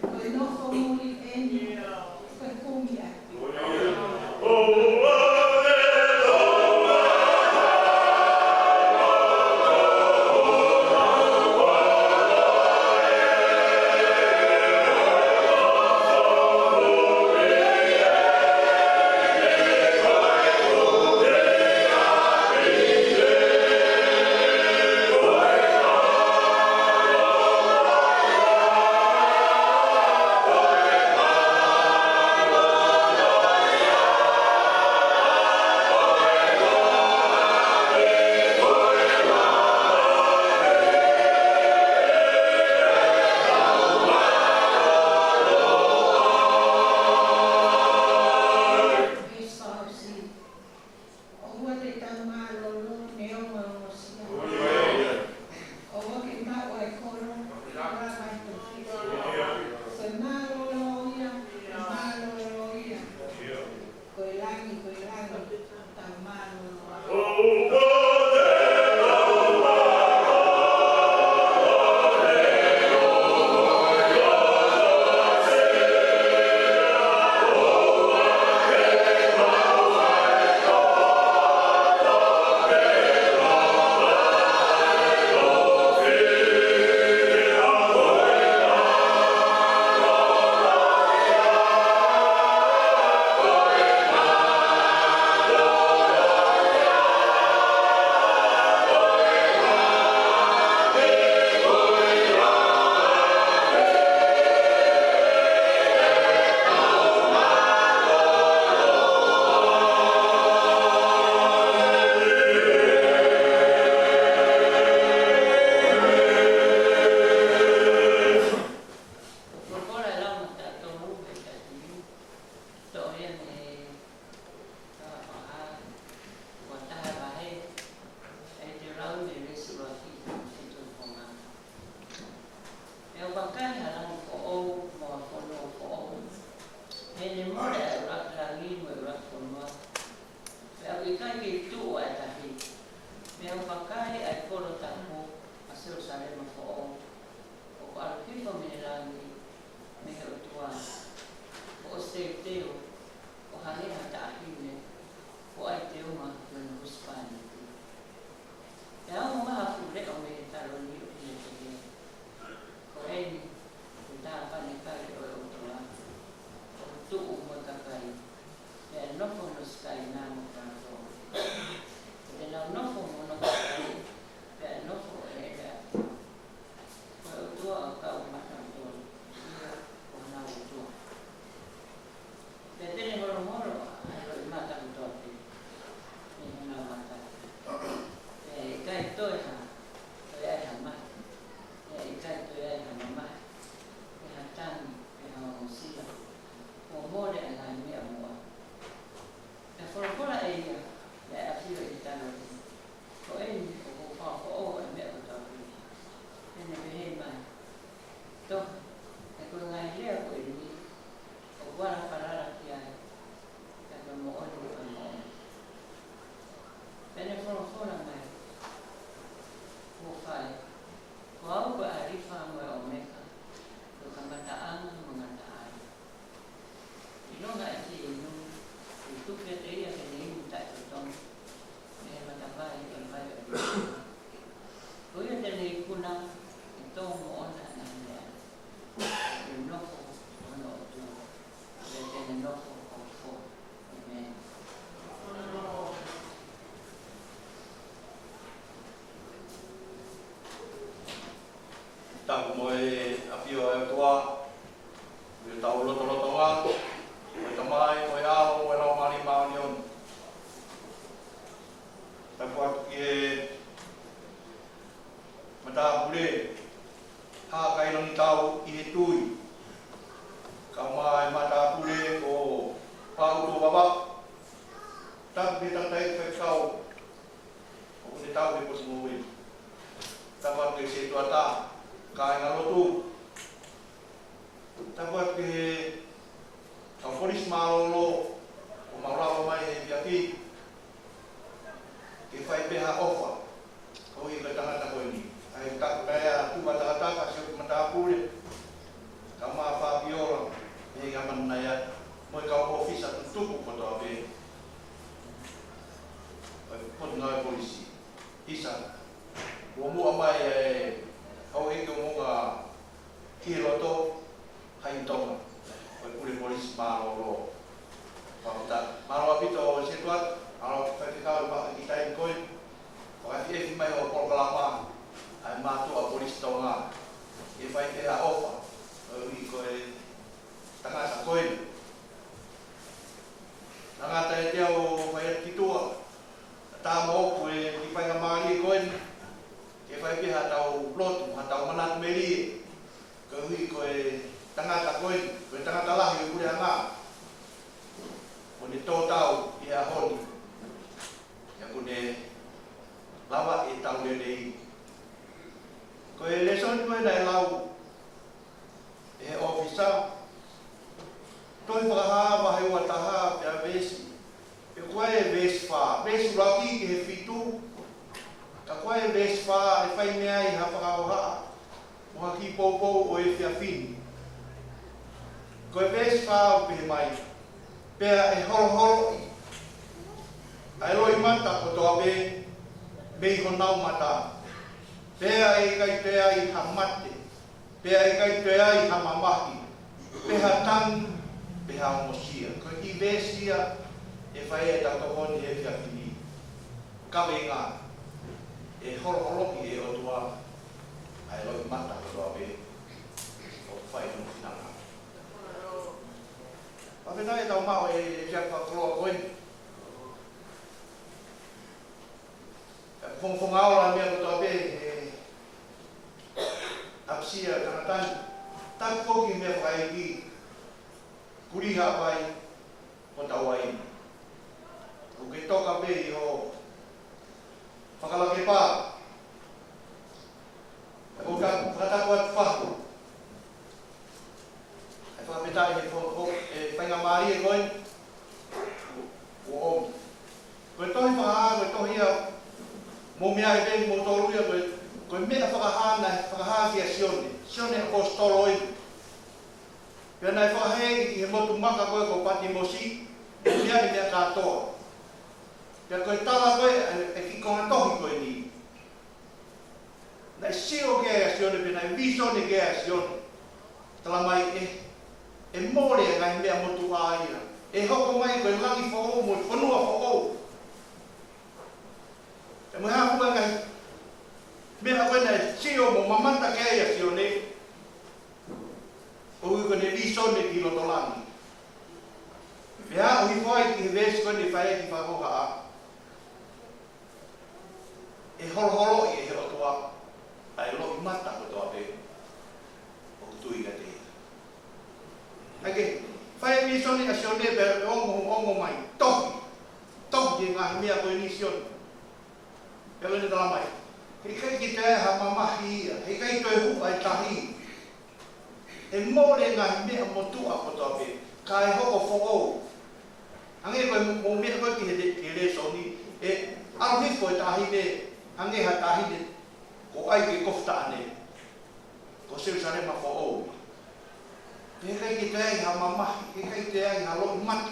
Ko e nofo muli eni, ko e kumi atu. ʻOua te tau mālōlō neongo e ongosia. ʻOua ke maʻu ʻa e kolo, lava ʻa e tofiʻa. Ko e mālōlō ia, ko e mālōlō ia. Ko e langi, ko e langi, tau mālōlō. Ko e pola e lau matatolu he taimi ni, toʻo ia mei he Fakahā ua taha vahe, ʻe te lau mei he veesi ʻuluaki ki he fitu konga. Pea ʻoku vakai ha langi foʻou mo ha fonua foʻou. He ne mole ʻa e ʻuluaki langi mo e ʻuluaki fonua. Pea ʻoku ʻikai ke tuʻu ʻa e tahi. Pea ʻoku vakai ʻa e kolo tapu, ʻa Selusalema foʻou, ʻoku ʻalu hifo mei he langi, mei he ʻOtua, ʻoku ʻosi teuteu, ʻo hangē ha taʻahine, ʻoku ʻai teunga ki hono husepāniti. Pea ongo mai ha fuʻu leʻo mei he taloni ʻo pehē: Ko eni, ko e tāpanekale ʻo e ʻOtua, ʻoku tuʻu mo e kakai, pea ʻe nofo hono sikaina mo e kātoa. Pea te nau nofo mo hono kakai, pea ʻe nofo ʻo ʻeveʻeva. Ko e ʻOtua ʻo e kau maʻu kinautolu, ia ko honau ʻOtua. Ua la falala ki ai, ka ko e moʻoni, ko e moʻoni. Pea ne folofola mai, kuo fai, ko au ko e ʻAlifa mo e ʻOmeka, ko e kamataʻanga mo e ngataʻanga. ʻIlonga ʻe siʻi inu, ʻe tuku kiate ia ke ne inu taʻetotongi, mei he matavai ʻo e vai ʻo e ʻOtua. Ko ia te ne ikuna, ʻe tō moʻona ʻa e meʻa, ʻe nofo hono ʻOtua, pea te ne nofo ʻo fo. ʻĒmeni. Tapu mo e ʻafio ʻa e ʻOtua, mo ʻetau lotolotonga, mo e Tamai, mo e ʻAlo, mo e Laumālie Māʻoniʻoni. Tapu atu ki he matāpule, Hakailonitau ʻi he Tui. Kau mai e matāpule ko Paulo Vava. Tapu ki he tangataʻeiki faifekau ʻoku ne tau he poti mo ue. Tapu atu ki he sētuata, kāinga lotu. Tapu atu ki he kau polisi mālōlō ʻoku mau lava mai he efiafi ke fai pē ha ʻofa koeʻuhi ko e tangata ko eni. ʻA ia tapu ki he tuʻa takataka, siofi matāpule, kau mai Fabiola, ʻe Kamanaia, mo e kau ʻōfisa tutupu kotoa pē ʻo e Potungāue Polisi. ʻIsa, ʻoku muʻa mai e houʻeiki ʻo Moʻunga ki he loto, Haʻi Tonga, ʻo e pule polisi mālōlō. Fakafetaʻi. Mālō ʻaupito sētuata, mālō faifekau e maʻu e kiʻi taimi ko ē, fakaefiafi mai hoʻo polokalama, ʻa e mātuʻa polisi Tonga, ke fai pē ha ʻofa koeʻuhi ko e tangata ko ē. Tangata ʻe te au fai atu ki tuʻa, tā mo ʻoku e kiʻi faingamālie ko eni, ke fai pē haʻatau lotu, haʻatau manatu melie, koeʻuhi ko e tangata ko eni, ko e tangata lahi ʻo e puleʻanga, ʻoku ne tō tau ʻi he ʻaho ni, pea ʻoku ne lava ʻetau lelei. Ko e lēsoni ko ē naʻe lau ʻe he ʻōfisa, Tohi Fakahā vahe ua taha pea veesi, pea ko e veesi fā, veesi ʻuluaki ki he fitu, ka ko e veesi fā ʻe fai mei ai ha fakahohaʻa mo ha kiʻi poupou ʻo e efiafi ni. Ko e veesi fā ʻoku pehē mai, pea ʻe holoholoʻi ʻa e loʻimata kotoa pē mei honau mata, pea ʻe ʻikai toe ai ha mate, pea ʻe ʻikai toe ai ha mamahi, pe ha tangi, pe ha ongosia. Ko e kiʻi veesi ia ʻe fai ai ʻetau tokoni he efiafi ni. Kaveinga, ʻe holoholoʻi ʻe he ʻOtua ʻa e loʻimata kotoa pē ʻoku fai hono finangalo. Fakafetaʻi ʻetau maʻu e efiafi fakakoloa ko eni. Pea fongafonga ola meʻa kotoa pē he ʻapisia tangata ni. Tapu ki he meʻa fakaiki, kuli hapai, ko tau ai. ʻOku ke toka pē ʻi ho fakalakepa. ʻOku ta fakatapu atu fahu. ʻE fakafetaʻi he fo-, fo-, e faingamālie ko ē. Kuo ʻomi. Ko e Tohi Fakahā, ko e tohi ia, mou meaʻi pē kimoutolu ia, ko e, ko e meʻa fakahā naʻe fakahā kia Sione. Sione ʻaposetolo ē. Pea naʻe fakahē ki he motu maka ko ē ko Patimosi, mou meaʻi e meʻa kātoa. Pea ko e tala ko ē, e, e kiʻi konga tohi ko eni. Naʻe sio ki ai ʻa Sione pea naʻe vīsone ki ai ʻa Sione. Tala mai ē, ʻe mole e ngaahi meʻa motuʻa ia. ʻE hoko mai ko e langi foʻou mo e fonua foʻou. Pea mo e hā fua e ngaahi meʻa ko ē naʻe sio mo mamata ki ai ʻa Sione. ʻOku ʻi ai ko ʻene vīsone ki loto langi. Pea ʻoku hifo ai ki he veesi ko eni fai ai e kiʻi fakahohaʻa. ʻE holoholoʻi ʻe he ʻOtua ʻa e loʻimata kotoa pē ʻoku tui kiate ia. ʻA ia ke fai e vīsone ʻa Sione pea ʻe ongo, ongo mai. Tohi. Tohi e ngaahi meʻa ko eni Sione. Pea ʻoku ne tala mai. Heʻikai ke toe ai ha mamahi ia. Heʻikai toe huʻa e tahi. ʻE mole e ngaahi meʻa motuʻa kotoa pē. Kae hoko foʻou. Hangē ko e mo-, mo e meʻa ko ē ki he, ki he lēsoni, ʻe ʻalu hifo e taʻahine, hangē ha taʻahine kuo ʻai ke kofu taʻane. Ko Selusalema foʻou. Pea ʻikai ke toe ʻi ai ha mamahi, ʻikai ke toe ʻi ai ha loʻimata.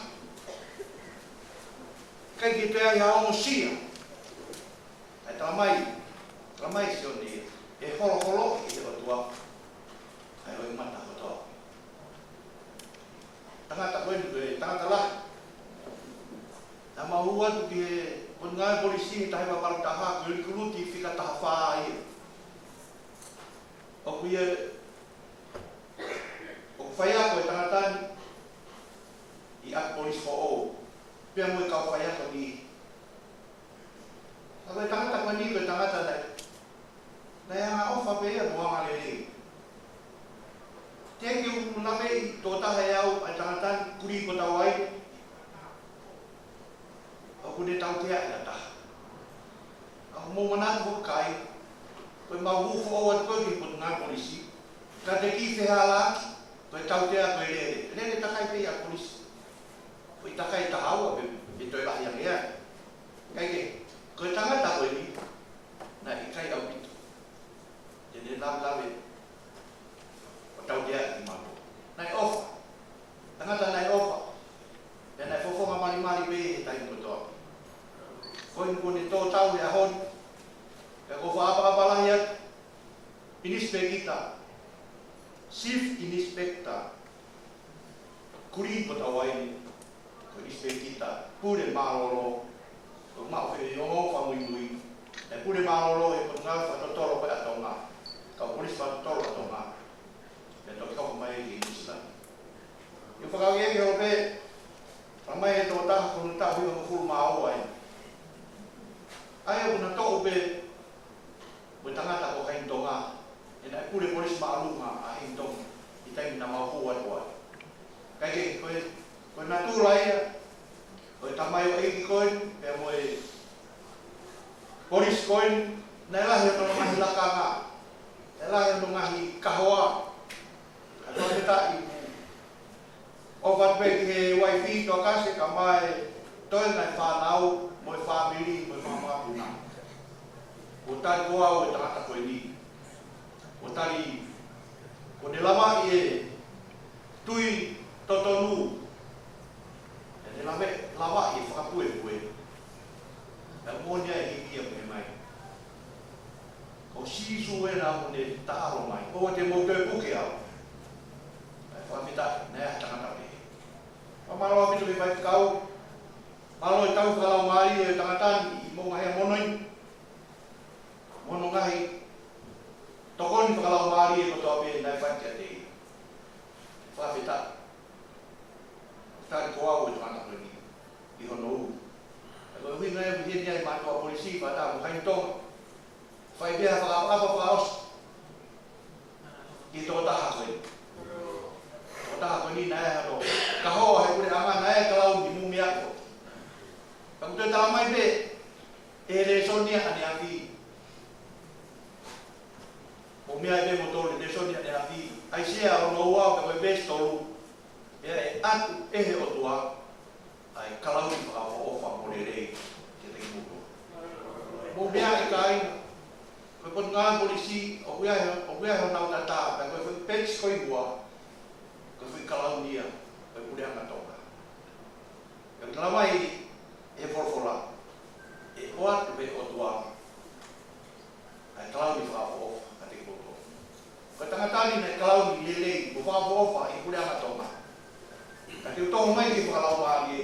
ʻIkai ke toe ʻi ai ha ongosia. ʻE talamai, talamai Sione, ʻe holoholoʻi ʻe he ʻOtua ʻa e loʻimata kotoa. Tangata ko eni ko e tangata lahi. Naʻa mau hū atu ki he Potungāue Polisi he taha hiva valu taha, ko e likuluti fika taha fā ia. ʻOku ʻi ai, ʻoku faiako e tangata ni ʻi ʻapi polisi foʻou, pea mo e kau faiako ni. Ka ko e tangata ko eni ko e tangata naʻe, naʻe angaʻofa pē ia mo angalelei. Teʻeki ke u laveʻi tokotaha ʻe au ʻa e tangata ni, Kulī Potauaine. ʻOku ne tautea ʻe ha taha. ʻOku mou manatu ʻoku ʻikai, ko ʻemau hū foʻou atu ko ē ki he Potungāue Polisi, ka te kiʻi fehālaaki, ko e tautea ko e lele. Lele takai pē ia ʻa e polisi. Ko e takai taha ua pē, ʻe toe lahi ange ai. Kae kehe, ko e tangata ko eni, naʻe ʻikai ʻaupito te ne lavelave ʻo tautea kimautolu. Naʻe ʻofa. Tangata naʻe ʻofa. Pea naʻe fofonga malimali pē he taimi kotoa. Ko eni kuo ne tō tau he ʻaho ni. Pea ʻoku ou fakaʻapaʻapa lahi atu, ʻInisipēkita, Chief Inspector Kulī Potauaine, ko e ʻInisipēkita Pule Mālōlō, ʻoku maʻu feʻunga fakamuimui, ʻa e Pule Mālōlō he Potungāue Fakatotolo ko ē ʻa Tonga, kau polisi fakatotolo ʻa Tonga, pea toki hoko mai ki Nuʻu Sila. ʻOku ou fakaʻekeʻeke holo pē, talamai ʻe he tokotaha ko hono taʻu hivangofulu mā ua eni. ʻA ia ʻoku na toʻo pē mo e tangata ko Haini Tonga, he naʻe pule polisi māʻolunga ʻa Haini Tonga ʻi he taimi naʻa mau hū atu ai. Kae kehe, ko e, ko e natula ia ʻo e tamaioʻeiki ko eni, pea mo e polisi ko eni, naʻe lahi hono ngaahi lakanga, naʻe lahi hono ngaahi kahoa. Ka ko e taʻi ʻofa pē ki he uaifi, Toakase, kae ʻumaʻā e toenga e fānau, mo e fāmili, mo e fanga mokopuna. Kuo tali ko au e tangata ko eni. Kuo tali, kuo ne lavaʻi e tui totonu. Pea ne lave, lavaʻi e fakapuepue. Pea moʻoni ai e hiki ia mo e mai. Ko Sīsū ena ʻoku ne taʻalo mai. ʻOua te mou toe puke au. Kae fakafetaʻi, naʻe ʻi ai ha tangata pehē. Fakamālō ʻaupito ki he faifekau. Mālō e tauhi fakalaumālie ʻo e tangata ni ʻi he moʻunga hea mono ni. Mo hono ngaahi tokoni fakalaumālie kotoa pē naʻe fai kiate ia. Fakafetaʻi. Tali ko au e tangata ko eni ʻi hono ʻulu. Ka ko e ʻuhinga ia ʻoku ʻi heni ai e mātuʻa polisi, fakataha mo Haini Tonga. Fai pē ha fakaʻapaʻapa fakaʻosi ki he tokotaha ko eni. Tokotaha ko eni naʻe ʻi ai hono kahoa he puleʻanga, naʻe ʻi ai e kalauni, mou meaʻi ko. Ka ʻoku toe talamai pē ʻe he lēsoni ʻaneafi. Mou meaʻi pē moutolu e lēsoni ʻaneafi. ʻAisea ono ua, ka ko e veesi tolu. Pea ʻe ʻatu ʻe he ʻOtua ʻa e kalauni fakaʻofoʻofa mo lelei kiate kimoutolu. Mou meaʻi kāinga, ko e Potungāue Polisi, ʻoku ʻi ai, ʻoku ʻi ai honau tatā, pea ko e foʻi peji ko ē ʻi muʻa, ko e foʻi kalauni ia ʻo e puleʻanga Tonga. Pea ʻoku talamai ʻe he folofola, ʻe ʻoatu ʻe he ʻOtua ʻa e kalauni fakaʻofoʻofa kiate kimoutolu. Ko e tangata ni naʻe kalauni lelei mo fakaʻofoʻofa ʻi he puleʻanga Tonga. Ka te u toʻo mai ki he fakalaumālie,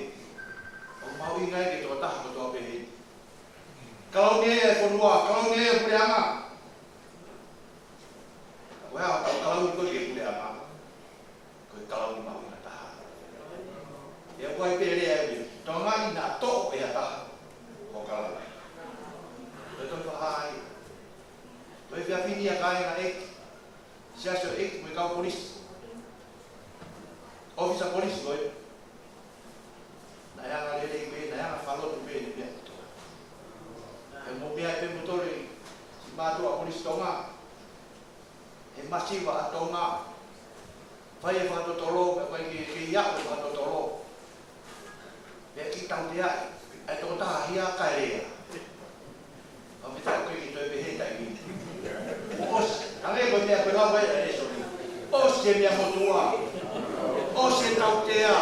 ʻoku mahuʻinga ia ki he tokotaha kotoa pē heni. Kalauni ia e fonua, kalauni ia e puleʻanga. Ka ko e hā hotau kalauni ko ē ki he puleʻanga? Ko e kalauni mahuʻinga taha. ʻE ʻoku ʻi ai pē lea ʻe ui, Tonga ni naʻa toʻo ʻe ha taha ho kalauni. Ko e tonu fakahā ia. Ko e efiafi ni ʻa e kāinga ʻeiki, siasi ʻo e ʻeiki mo e kau polisi, ʻōfisa polisi ko ē, naʻe angalelei pē, naʻe anga fakalotu pē ʻene meʻa kotoa. Pea mou meaʻi pē moutolu e siʻi mātuʻa polisi Tonga, he masiva ʻa Tonga. Fai e fakatotolo, pea ʻikai ke, ke ʻi ai e fakatotolo. ʻA e tokotaha ia kae lea. ʻOku ʻikai ke toe pehē taimi. ʻOsi, hangē ko e meʻa ko e lau ʻa e lēsoni. ʻOsi e meʻa motuʻa. ʻOsi e tautea.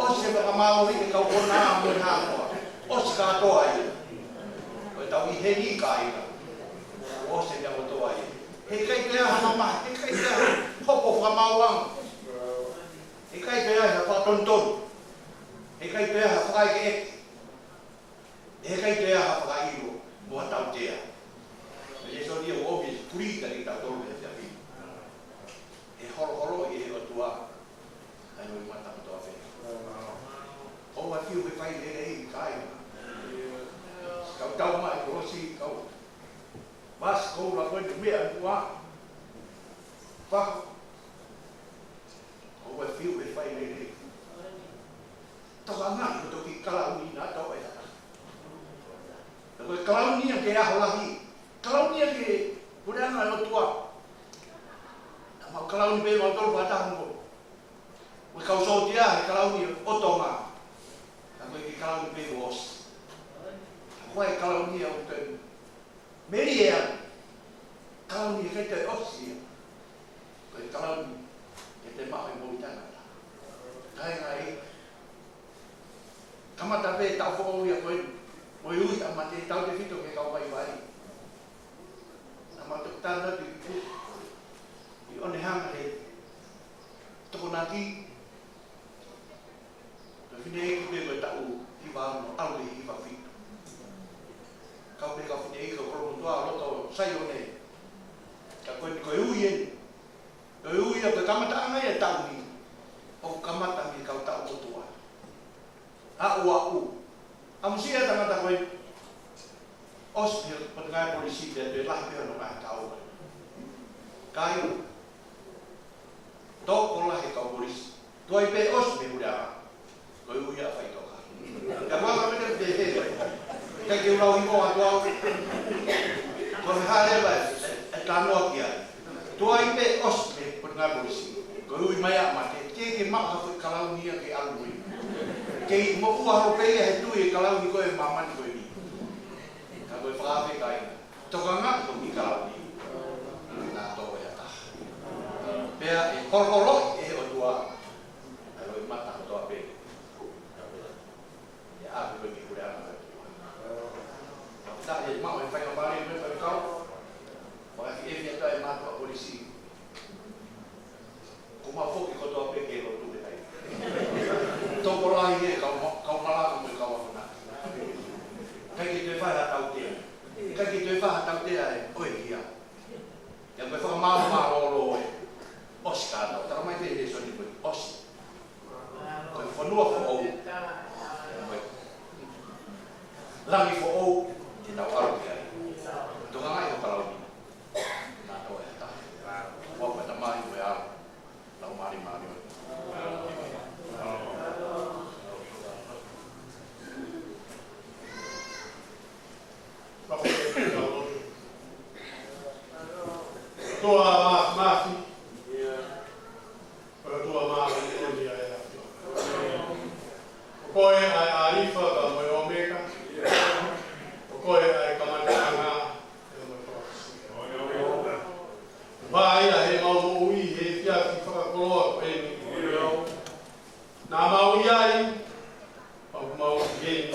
ʻOsi e fakamālohi e kau konā mo e hā koā. ʻOsi kātoa ia. Ko e tau ʻi heni kāinga. ʻOsi e meʻa motuʻa ia. Heʻikai pē ha mamahi, heʻikai pē ha hopo fakamaauʻanga. Heʻikai pē ha fakatonutonu. Heʻikai pē ha fakaʻekeʻeke. Heʻikai pē ha fakaʻilo mo ha tautea. Ko e lēsoni ia ʻoku ʻomi ʻe he pulita kiate kitautolu he efiafi ni. ʻE holoholoʻi ʻe he ʻOtua ʻa e loʻimata kotoa pē. ʻOua ʻe fiu he fai lelei, kāinga. Kau tau mai kolosi, kau vasi koula ko eni meʻa ua. Fahu. ʻOua ʻe fiu he fai lelei. Tokangaʻi hoʻo toki kalauni naʻa tau ʻai ʻa e taha. Ko e kalauni ia ki he ʻaho lahi. Kalauni ia ki he puleʻanga ʻo e ʻOtua. Naʻa mau kalauni pē mautolu fakataha mo e kau sōtia he kalauni ʻo Tonga. Ka ko e kiʻi kalauni pē kuo ʻosi. Ka ko e kalauni ia ʻoku te melie ai. Kalauni ʻikai toe ʻosi ia. Ko e kalauni ke te maʻu e moʻui taʻengata. Kāinga ē, kamata pē taʻu foʻou ia ko eni. Mo e ui ʻa mate tautefito ki he kau vaivai. Naʻa mau toki tala atu ʻi ʻIo ne hanga he Tokonaki, ko e fineʻeiki pē ko e taʻu hiva ono ʻalu ki he hiva fitu. Kau pē kau fineʻeiki ko Kolomotuʻa, loto Saione. Ka ko e, ko e ui eni. Ko e ui ia ko e kamataʻanga ia e taʻu ni. ʻOku kamata mei he kau taʻu motuʻa. Aʻu, aʻu. ʻAmusia e tangata ko ē. ʻOsi pē he potungāue polisi pea toe lahi pē hono ngaahi kau. Kāinga. Tokolahi e kau polisi. Tuai pē ʻosi mei he puleʻanga. Ko e ui ia faʻitoka. Ka ʻoku ʻikai ke te pehē. ʻIkai ke u lau hifo atu au. Ko e hā leva e, e talanoa ki ai. Tuai pē ʻosi mei he potungāue polisi. Ko e ui mai ʻa mate, ke ke maʻu ha foʻi kalauni ia ke ʻalu mo ia. Kei moʻua holo pē ia he tui e kalauni ko ē ʻi māmani ko eni. Ka ko e fakaafe kāinga. Tokangaʻi hoʻo kiʻi kalauni. Naʻa tō ʻe ha taha. Pea ʻe holoholoʻi ʻe he ʻOtua ʻa e loʻimata kotoa pē. ʻE ʻave koe ki he puleʻanga ʻo e ʻOtua. Fakafetaʻi ʻe maʻu e faingamālie mo e faifekau. Fakaʻefiʻefi atu ʻa e mātuʻa polisi. Ko mau foki kotoa pē ki he lotu he taimi. Tokolahi e kau ma-, kau malanga mo e kau akonaki. ʻIkai ke toe fai ha tautea. ʻIkai ke toe fai ha tautea ʻe ʻoe ia. Ia ko e fakamālō mālōlō ē. ʻOsi kātoa. Tala mai pē he lēsoni ko e ʻosi. Ko e fonua foʻou. Ko e langi foʻou. Te tau ʻalu ki ai. Tokangaʻi hoʻo kalauni. Naʻa tō ʻe ha taha. Ko e Tamai mo e ʻAlo. Laumālie Māʻoniʻoni. ʻOtua Māfimafi, ko e ʻOtua Māʻoniʻoni ʻa e ʻAfiona. Ko koe ʻa e ʻAlifa pea mo e ʻOmeka. Ko koe ʻa e kamataʻanga pea mo e fakaʻosi. Pea ʻi he ʻemau moʻui he efiafi fakakoloa ko eni. Naʻa mau ʻi ai, pea ʻoku mau ʻi heni,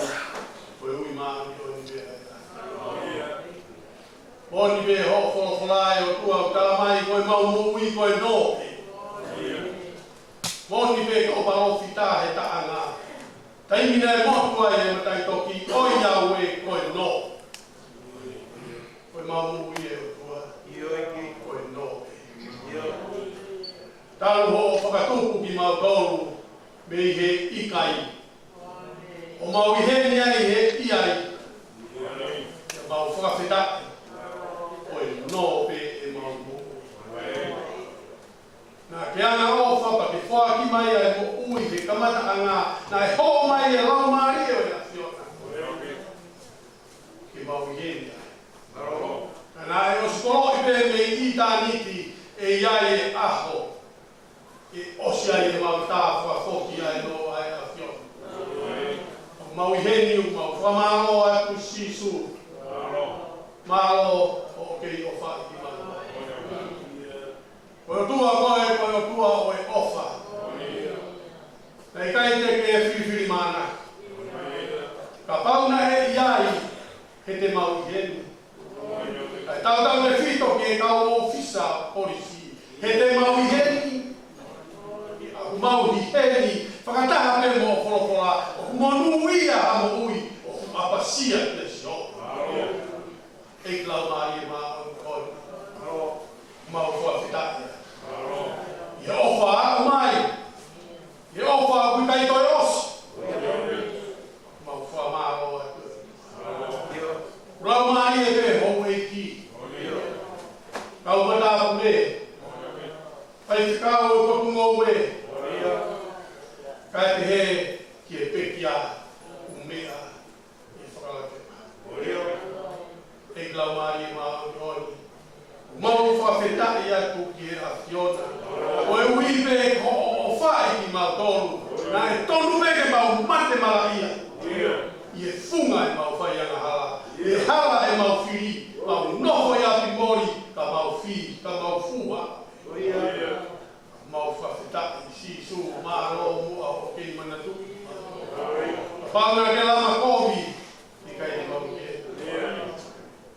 ko e ui māʻoniʻoni pē ʻa e ʻAfiona. Moʻoni pē hoʻo folofola ʻe ʻOtua ʻoku tala mai ko ʻemau moʻui ko e nō pē. Moʻoni pē ko e palōfita he taʻanga. Taimi naʻe motu ai e mataʻitoki ʻo Iaue ko e nō. Ko ʻemau moʻui ʻe ʻOtua. Ko e nō pē. Talu hoʻo fakatupu kimautolu mei he ʻikai. ʻO mau ʻi heni ai he ʻi ai. Pea mau fakafetaʻi. Ko e nō pē ʻemau moʻui. Naʻa ke ʻangaʻofa pea ke foaki mai ʻa e moʻui he kamataʻanga, naʻe hoko mai e Laumālie ʻo e ʻAfiona. Ke mau ʻi heni ai. Naʻe ʻosi koloaʻia pē mei ʻitāniti ʻe ʻi ai e ʻaho ʻe ʻosi ai ʻemau tā fakafoki ai ʻa e ʻAfiona. ʻO Mau ʻi heni ʻoku mau fakamālō atu Sīsū. Mālō ʻoku ke ʻofa ʻi kimautolu. Ko e ʻOtua koe, ko e ʻOtua ʻo e ʻofa. Naʻe ʻikai te ke filifilimānako. Kapau naʻe ʻi ai, he te mau ʻi heni. Kae tautautefito ki he kau ʻōfisa polisi, he te mau ʻi heni. ʻOku mau ʻi heni fakataha pē mo e folofola, ʻoku monūʻia ʻa e moʻui, ʻoku ʻapasia kia Sihova. ʻEiki Laumālie Māʻoniʻoni, mau fakafetaʻi atu ʻi he ʻofa ʻoku mai, ʻi he ʻofa ʻoku ʻikai toe ʻosi. Mau fakamālō atu. Laumālie pē houʻeiki, kau matāpule, faifekau ʻo e potungāue, kae pehē ki he pekia ʻoku meʻa ʻi he fakalakepa. ʻEiki Laumālie Māʻoniʻoni, mau fakafetaʻi atu ki he ʻAfiona. Koeʻuhi pē ko hoʻo ʻofa ʻi kimautolu, naʻe tonu pē ke mau mate malaʻia ʻi he funga ʻemau fai angahala, ʻi he hala ʻemau fili, mau nofo ʻi ʻapi moli, ka mau fī, ka mau fua. Mau fakafetaʻi Sīsū, mālō muʻa ʻoku ke manatuʻi. Kapau naʻa ke lama kovi, ʻikai te mau ke.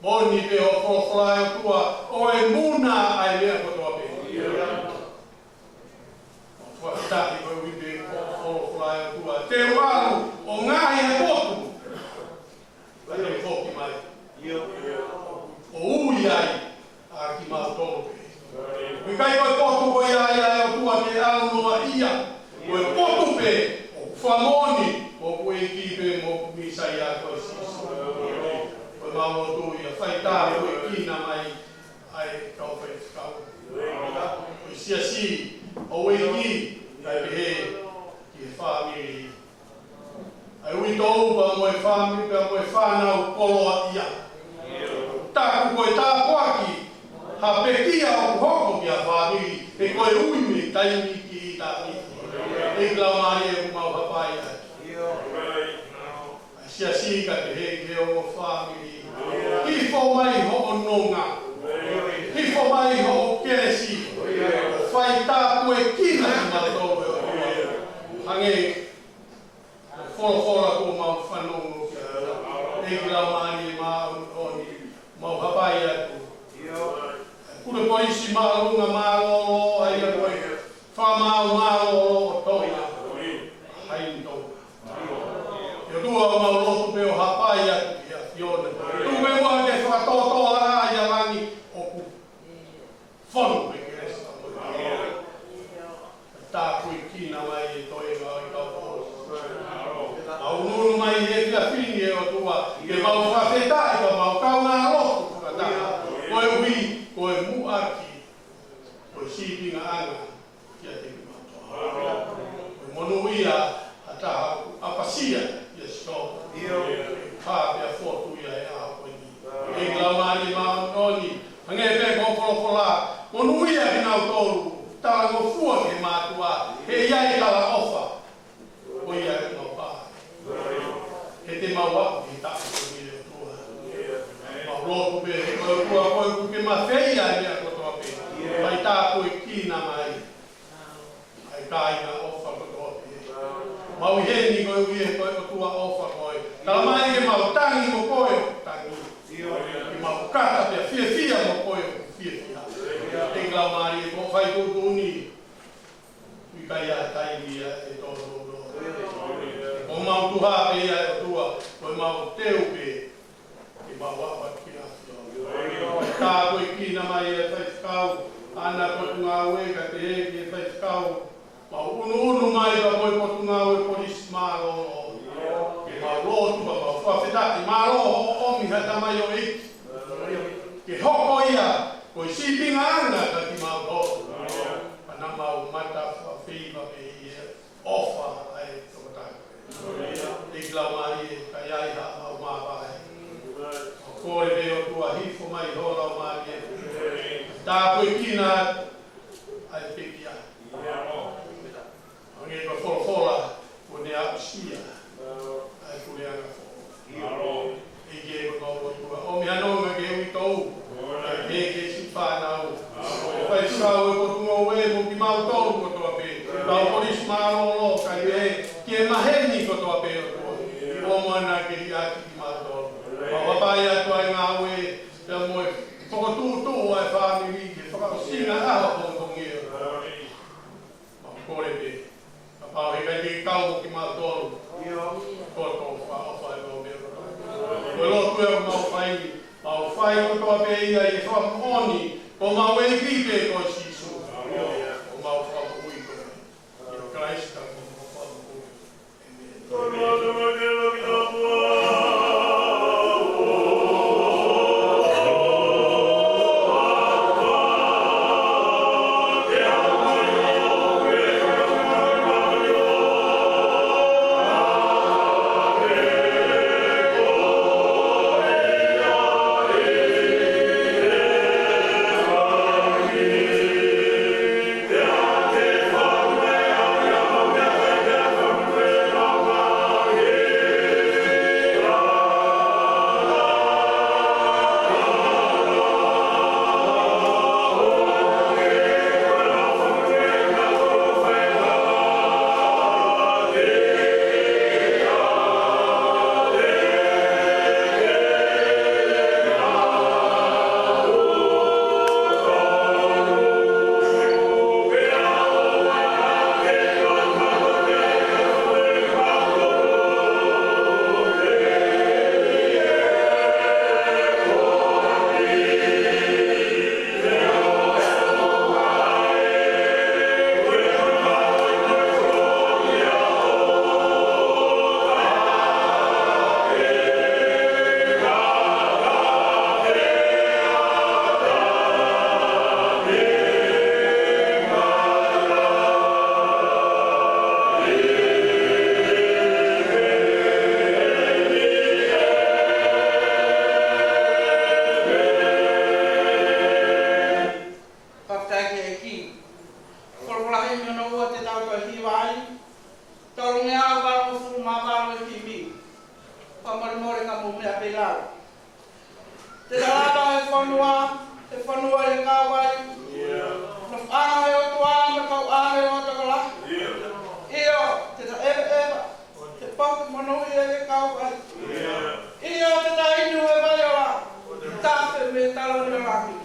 Moʻoni pē hoʻo folofola ʻe ʻOtua, ʻoku muna ʻa e meʻa kotoa pē. Mau fakafetaʻi koeʻuhi pē hoʻo folofola ʻe ʻOtua, te u ʻalu ʻo ngaohi e potu, ka te u foki mai ʻo ui ai ʻa kimautolu pē. ʻOku ʻikai ko e potu ko ia ia ʻe ʻOtua ke ʻalu noaʻia. Ko e potu pē ʻoku fakamoʻoni ʻoku ʻEiki pē mo ʻoku Mīsaia ko Sīsū. Ko ʻemau lotu ia, fai tāpuekina mai ʻa e kau faifekau, ko e siasi, houʻeiki, kae pehē ki he fāmili. ʻA e uitou pea mo e fāmili, pea mo e fānau koloaʻia. Taku ko e tāpuaki ha pekia ʻoku hoko ki ha fāmili, he ko e ui mei taimi ki taimi. ʻEiki Laumālie, ʻoku mau hapai ai. ʻA e siasi kae pehē ki he ongo fāmili. Hifo mai hoʻo nonga. Hifo mai hoʻo kelesi. ʻO fai tāpuekina kimautolu ʻe ʻOtua. Hangē ko e folofola kuo mau fanongo ki ai. ʻEiki Laumālie Māʻoniʻoni, mau hapai atu. Pule Polisi Māʻolunga mālōlō, ʻa ia ko e fakamaau mālōlō ʻo Tonga. Haʻi Tonga. ʻE ʻOtua, mau lotu pē ʻo hapai atu ki he ʻAfiona. Tuku pē muʻa ke fakatōtōlaʻa ʻa e langi ʻoku fonu pē kelesi. Tāpuekina mai e toenga ʻo e kau pō. Mau ʻunuʻunu mai he efiafi ni ʻe ʻOtua, ke mau fakafetaʻi, ka mau kaungā lotu fakataha. Koeʻuhi ko e muʻaki, ko e sīpingaʻanga kiate kimautolu. Ko e monūʻia ha taha ʻoku ʻapasia kia Sihova. Pea pea fotu ia he ʻaho ko eni. ʻEiki Laumālie Māʻoniʻoni, hangē pē ko hoʻo folofola, monūʻia kinautolu talangofua ki he mātuʻa, he ʻi ai e talaʻofa. Ko ia ʻoku mau pā. He te mau aʻu ki he taʻu ko ia ʻe ʻOtua. Mau lotu pē he ko e ʻOtua koe ʻoku ke mafeia e meʻa kotoa pē. Fai tāpuekina mai ʻa e kāinga ʻofa kotoa pē. Mau ʻi heni koeʻuhi he ko e ʻOtua ʻofa koe. Tala mai ke mau tangi mo koe ʻoku tangi. Ke mau kata pea fiefia mo koe ʻoku fiefia. ʻEiki Laumālie, ko e fai tuʻutuʻuni, ʻikai ha taimi ia ʻe tōnounou. Ko homau tuha pē ia ʻe ʻOtua, ko ʻemau teu pē ke mau aʻu ki he ʻAfiona. Tāpuekina mai e faifekau, ʻa e potungāue, kae pehē ki he faifekau, mau ʻunuʻunu mai pea mo e potungāue Polisi Mālōlō. Ke mau lotu, pea mau fakafetaʻi, mālō hoʻo ʻomi ha tamaioʻeiki ke hoko ia ko e sīpingaʻanga kiate kimautolu. Pea naʻa mau mata fakafeiva pē ʻi he ʻofa ʻa e tokotaha. ʻEiki Laumālie, ka ʻi ai haʻamau mavahe, ʻoku kole pē ʻOtua, hifo mai ho Laumālie. Tāpuekina atu ʻa e pekia. Hangē ko e folofola kuo ne aʻusia ʻa e Mālō, kae pehē ki he maheni kotoa pē ʻOtua. ʻOua naʻa ke liʻaki kimautolu. Mau ʻapaʻapa atu ʻa e ngāue, pea mo e fokotuʻutuʻu ʻa e fāmili, ke fakaʻosinga ʻaho pongipongi ē. Mau kole pē. Kapau he ʻikai ke kau mo kimautolu. Ko e ʻofa, ʻofa e mau meʻa kotoa. Ko e lotu ē ʻoku mau fai, mau fai kotoa pē ia ʻi he fakamoʻoni, ko homau ʻEiki pē ko Sīsū. Ko homau Fakamoʻui kotoa. ʻIa Kalaisi ko homau Fakamoʻui. Fakafetaʻi ki he ʻEiki. Folofola himi hono ua te tau toe hiva ai. Tolungeau valungofulu mā valu e himi. Fakamolemole ka mou meʻa pē lau. Te ta lava he fonua, he fonua ʻi he kauvai. Nofoʻanga ʻo e ʻOtua mo e kau ʻāngelo ʻo e tokolahi. ʻIo, te ta ʻeveʻeva. Te poki monūʻia ʻi he kauvai. ʻIo, te ta inu he vai ola. Tafe mei he taloni ʻo langi.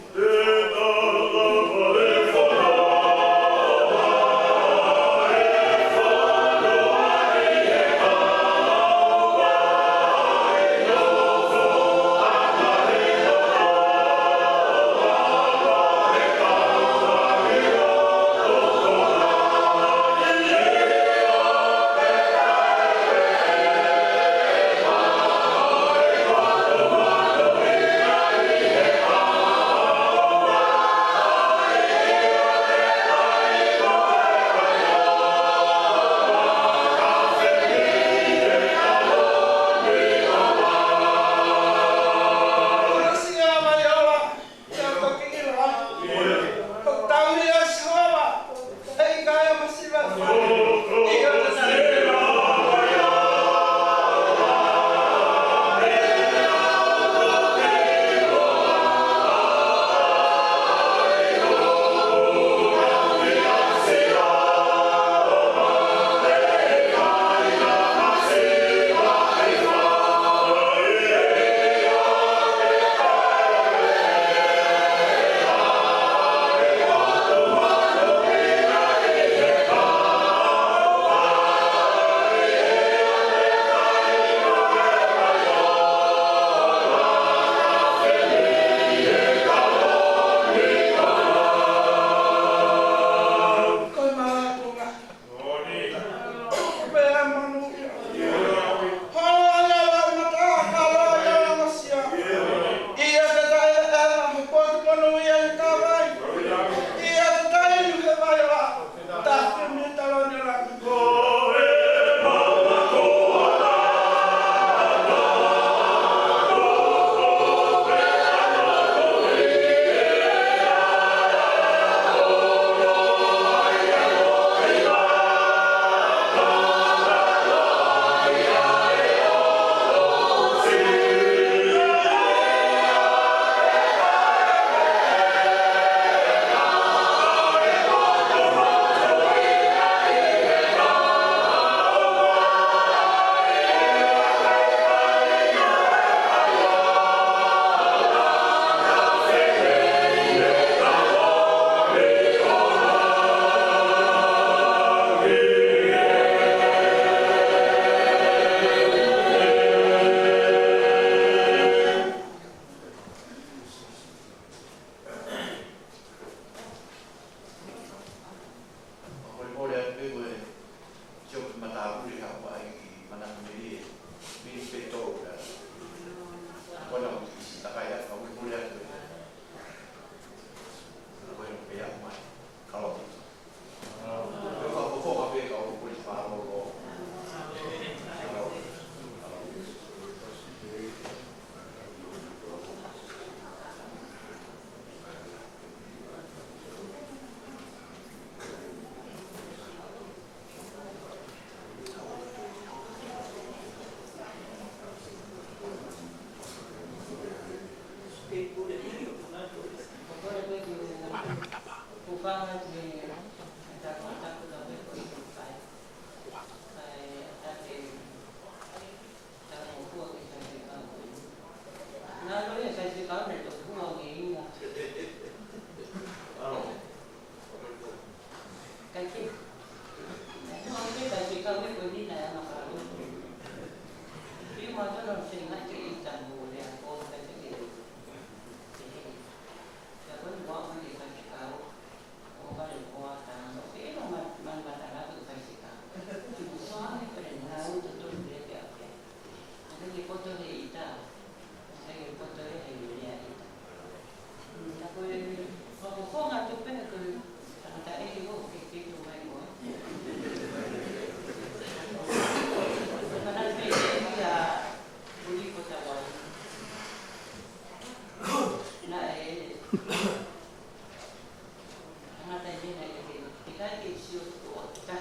Ngaahi ʻita mo e lea ko e pehē. Pea ko e ua mai e faifekau, ʻo vale ko ata, ʻo pehē ʻo ma-, ma-, matala ko e faifekau. Ko e soa mai pele na u to to le ke ape. Naʻe ke poto he ʻita, naʻe ke poto he he lea ʻita. Mm, na ko e, ko ko ko ngā tupe ko e tangata ʻe ke ko ke ke tu mai ko e. Ko na pe ke ia uli ko ta wai. Naʻe, tangata ʻi hena ʻe ke, ʻikai ke sio ko ta.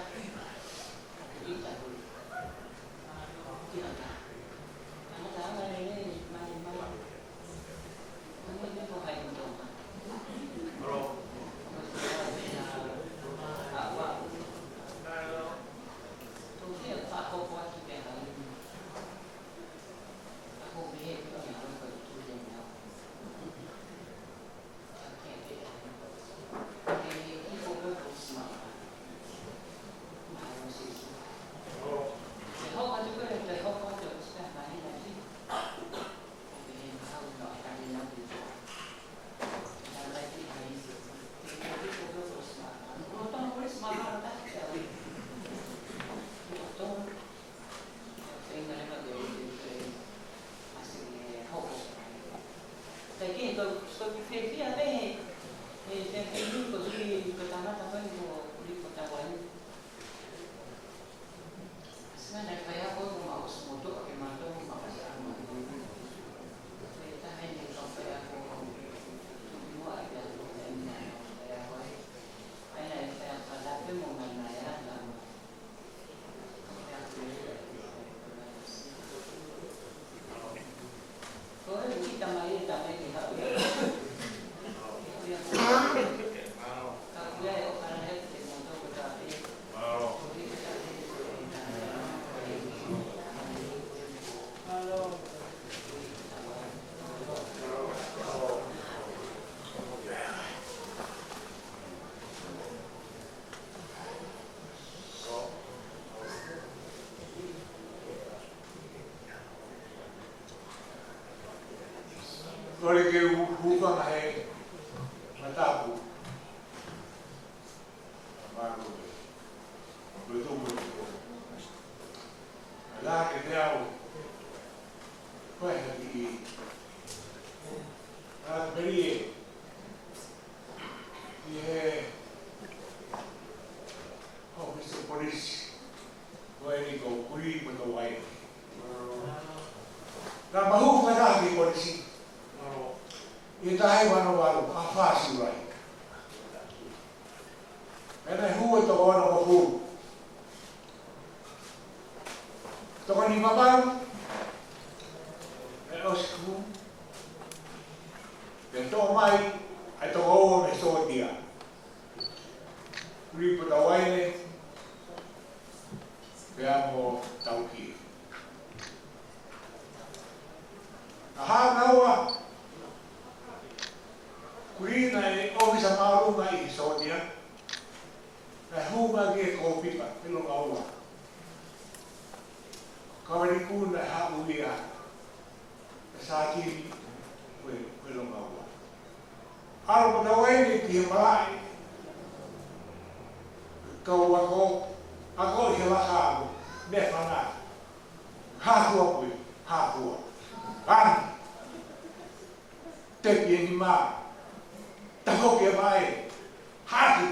Kole ke u hūfanga he matapu. Mālō. Mālō tō mo tō. Ala ke te au. Ko e haki. Ala ke peri e. ʻI he ʻōfisi polisi, ko eni ko Kuli Potouaine. Naʻa ma hū fakataha ki he polisi ʻi he taha hiva ono valu, ʻaho fā Siulai. Pea naʻe hū e toko ono ko Kuli. Toko nima valu, pea ʻosi hū, pea toʻo mai ʻa e toko ua mei he sōtia. Kuli Potouaine, pea mo Taukia. Ka hanga ua, Kuli naʻe ʻōfisa māʻolunga ʻi he sōtia, naʻe hū mai ki he kōpipa, he longaua. Kavaliku naʻe haʻu ia, ʻe Sātini, ko e, ko e longaua. ʻAlu Potouaine ki he malaʻe. Kau ako, ako ʻi he laka, meʻafana. Hāhua pui, hāhua. Ang. Tepi e nima. Tafoki e vaʻe. Haki.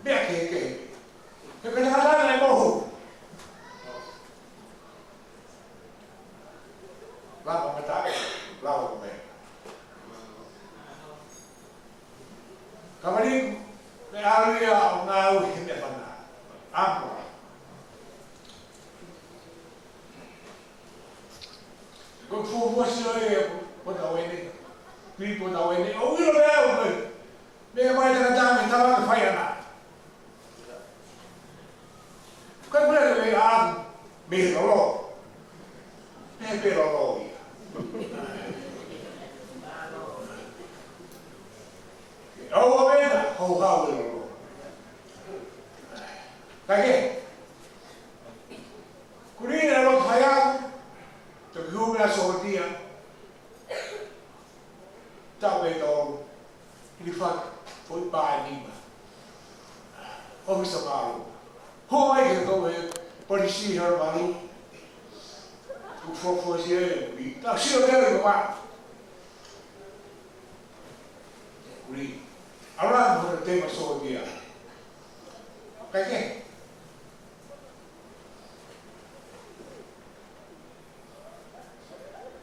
Meʻa kehekehe. He pena hana e mohu. Lava mata, lava ko me. Kavaliku, naʻe ʻalu ia ʻo ngāue he meʻafana. Ako. Ko e fuofua sio ʻe Potouaine, Kuli Potouaine, ʻo ʻilo meʻa au ko e. Meʻa mai tangata mei tama ke fai ana. Ko e pule ke mei a, mei he lolo. Mei he pē lolo ia. ʻOua ʻe na, houhau e lolo. Ka ke. Kuli naʻe loto fai au. Polisi he ʻaho valu. Kuo fuofua sio e ui. Tau sio ke ui, ʻo pā. Ui. Around for the table so dia. Kae kehe.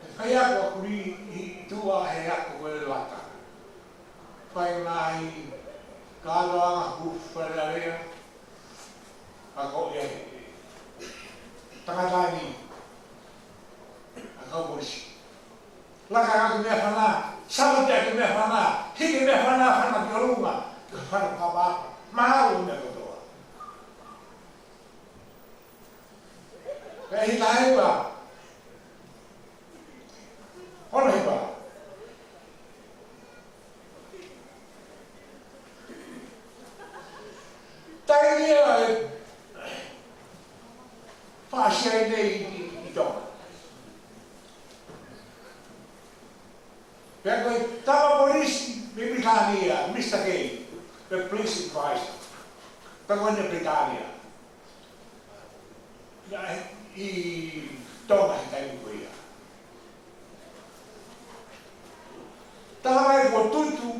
He faiako ʻa Kuli ʻi tuʻa he ako ko e lata. Fai ngaahi kātoanga ʻoku fai lea. Ako ia he tangata ni. Ako polisi. Laka atu meʻafana, saute atu meʻafana, hiki meʻafana, fana ki ʻolunga, ka fana papa, mahalo meʻa kotoa. Pea ʻi he taimi ʻe ua. Hono hiva. Taimi ia ʻe fakaʻasi ai nei ʻi, ʻi, ʻi Tonga. Pea ko e tama polisi mei Pilitānia, Mister K, the police advisor. Pea ko ʻene Pilitānia. Naʻe ʻi Tonga he taimi ko ia. Taha mai kuo tutu,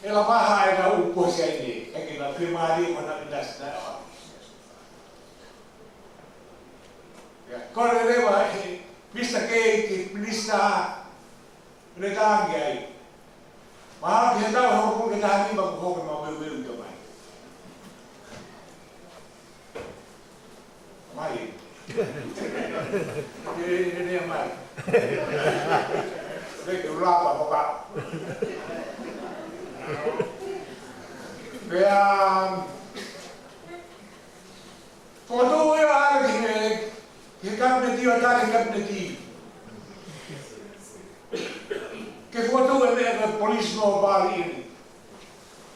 ʻe lava ha ʻe na u posi ai ne, ʻe ke na fiemālie ko na indasi na ʻo. Ia, kole leva ʻe Mister K ki he minisitā, ne tangi ai. Mahalo ki he tau hongofulu mā nima kuo hoko e maumeu ʻi Tonga. Mai. Ke, ke ne mai. Ke ke ulapa papa. Pea, fokotuʻu ia ʻa e ki he, ki he kapineti ʻo tali kapineti. Ke fokotuʻu e meʻa ko e police mobile unit.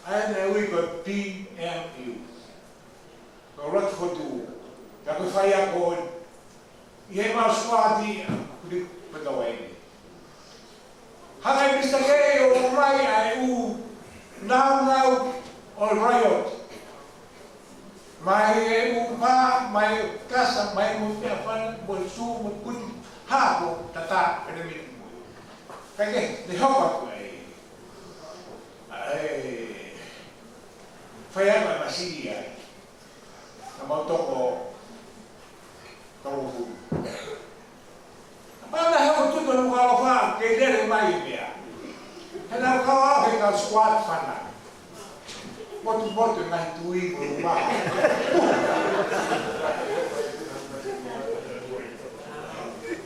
ʻA ia naʻe ui ko e P M U. Ko e lotu fokotuʻu. Ka ko e faiako ʻi he mau squad ʻa Kuli Patawaine. Hanga ʻe Mister K ʻo ʻomai ʻa e ʻū naunau ʻo e riot. Mai e ʻū pā, mai e kasa, mai mo e meʻafana, mo e sū, mo e kuti, hako, tata, pene miti mo. Kae kehe, ne hoko atu ai. ʻA e, faiako ʻa e masini ai. Naʻa mau toko tolungofulu. Pea naʻe hoko tutu ʻa Nukuʻalofa ke lele mai e meʻa. He naʻa ku kau au he kau squad fana. Motumotu e ngaahi tui mo e maha.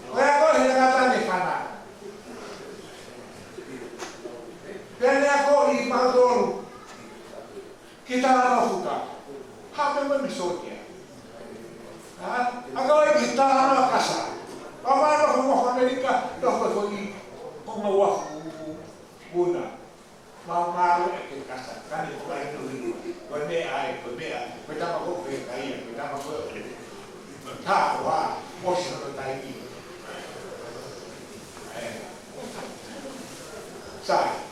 Ko e ako he tangata ne fana. Pea ne akoʻi kimautolu ki he talanoa fuka. Hape mo e misotia. Ha? ʻA ko e ki he talanoa kasa. Pea mo e moʻunga ʻAmelika, toko ko i, ko e moʻunga Uafu, Una. Mau ngalo e ke kasa, kani ko ai tu hinu. Ko e meʻa ai, ko e meʻa, ko e tama ko e kaia, ko e tama ko e. Ka, ua, ʻosi hono taimi. ʻE. Sai.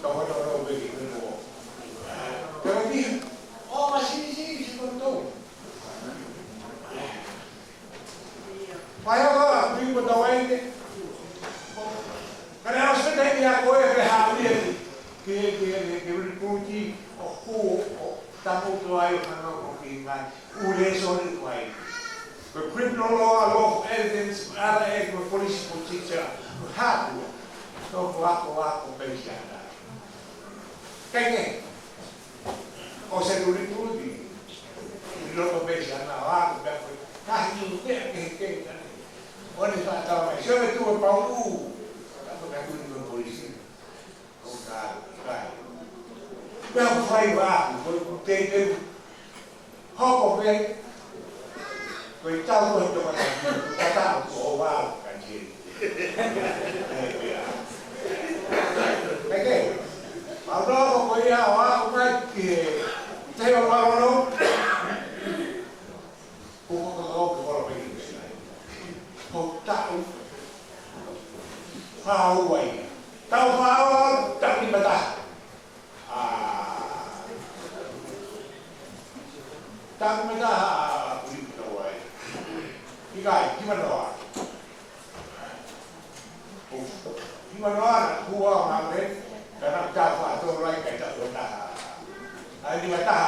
Toko toko veki kuo. Ka ko e ʻo masini si, si koto. Faiako ʻa Kuli Patawaine. Ka ne ʻosi pē taimi ia ko e ke haʻu ia ki, ki, ki, ki, ki recruit ʻo hū ʻo tamutu ai ʻo fano ko ki ngai. ʻŪ lēsoni ko ai. Ko e criminal law, law of evidence, R A, ko e police procedure, ko e hā pua. Toko ako, ako, peisi ana. Kae kehe. ʻO se tuli tuli. ʻI loto peisi ana, ʻo ako, pea ko e. Kahi ni, ke, ke, ke, ke. ʻO ne faʻa tau mai. Sio me tu e pau u. Tapu ka tuli ko e polisi. Ko ka, ka. Pea ko fai wa, ko te, te. Hoko pē, ko e tau ko e toka ka, ka tau ko o wa, ka ke. ʻE, pea. Peke. Mau nō ko ia wa, ko mai ke te o wa no. Ko ko ko ko ko ko pē. Ko tau. Fa wa ia. Tau fa wa, tau ni mata. ʻA, taku mei taha, ʻIkai, hivanoa. Hivanoa, hua ma me, ka na ta fa to lai ka ta to na. Ai ni ma ta,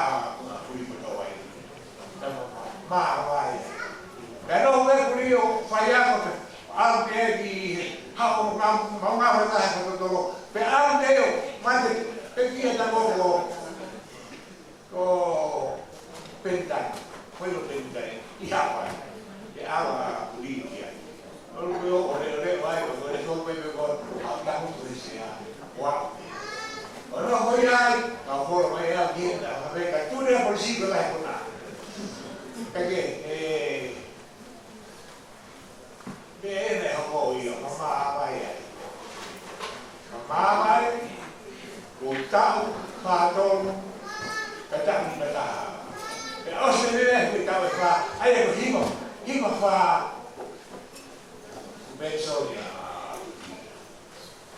ma kui mo to ai. Ma vai. Pea no me kui ʻo fai ako, ʻalu ke ki, ha o nga, ma nga ma ta ko to. Pea ʻalu ke ʻo, ma te, pe ki e ta ko ko. Ko Penitani, ko e Penitani, ʻi Haʻapai, ke ʻalu ʻo kulī ki ai. ʻOku ou ʻoleʻole ai, ʻoku ou ʻoleʻole ai, ʻoku ou ʻoleʻole ai, ʻoku ou ʻoleʻole ai. ʻO no ko ia ai, ka folo mai au ki hena, ka me ka tune a polisi ko lai kona. Ka ke, e, Pea ʻi heʻene hoko ia, ka māmā ai. Ka māmā ai, ko e taʻu fā tolu, ka taʻu ni ka taha. Pea ʻosi lele, ko e taʻu ʻe fā, ʻa ia ko e hima, hima fā, ko e peniselini ia.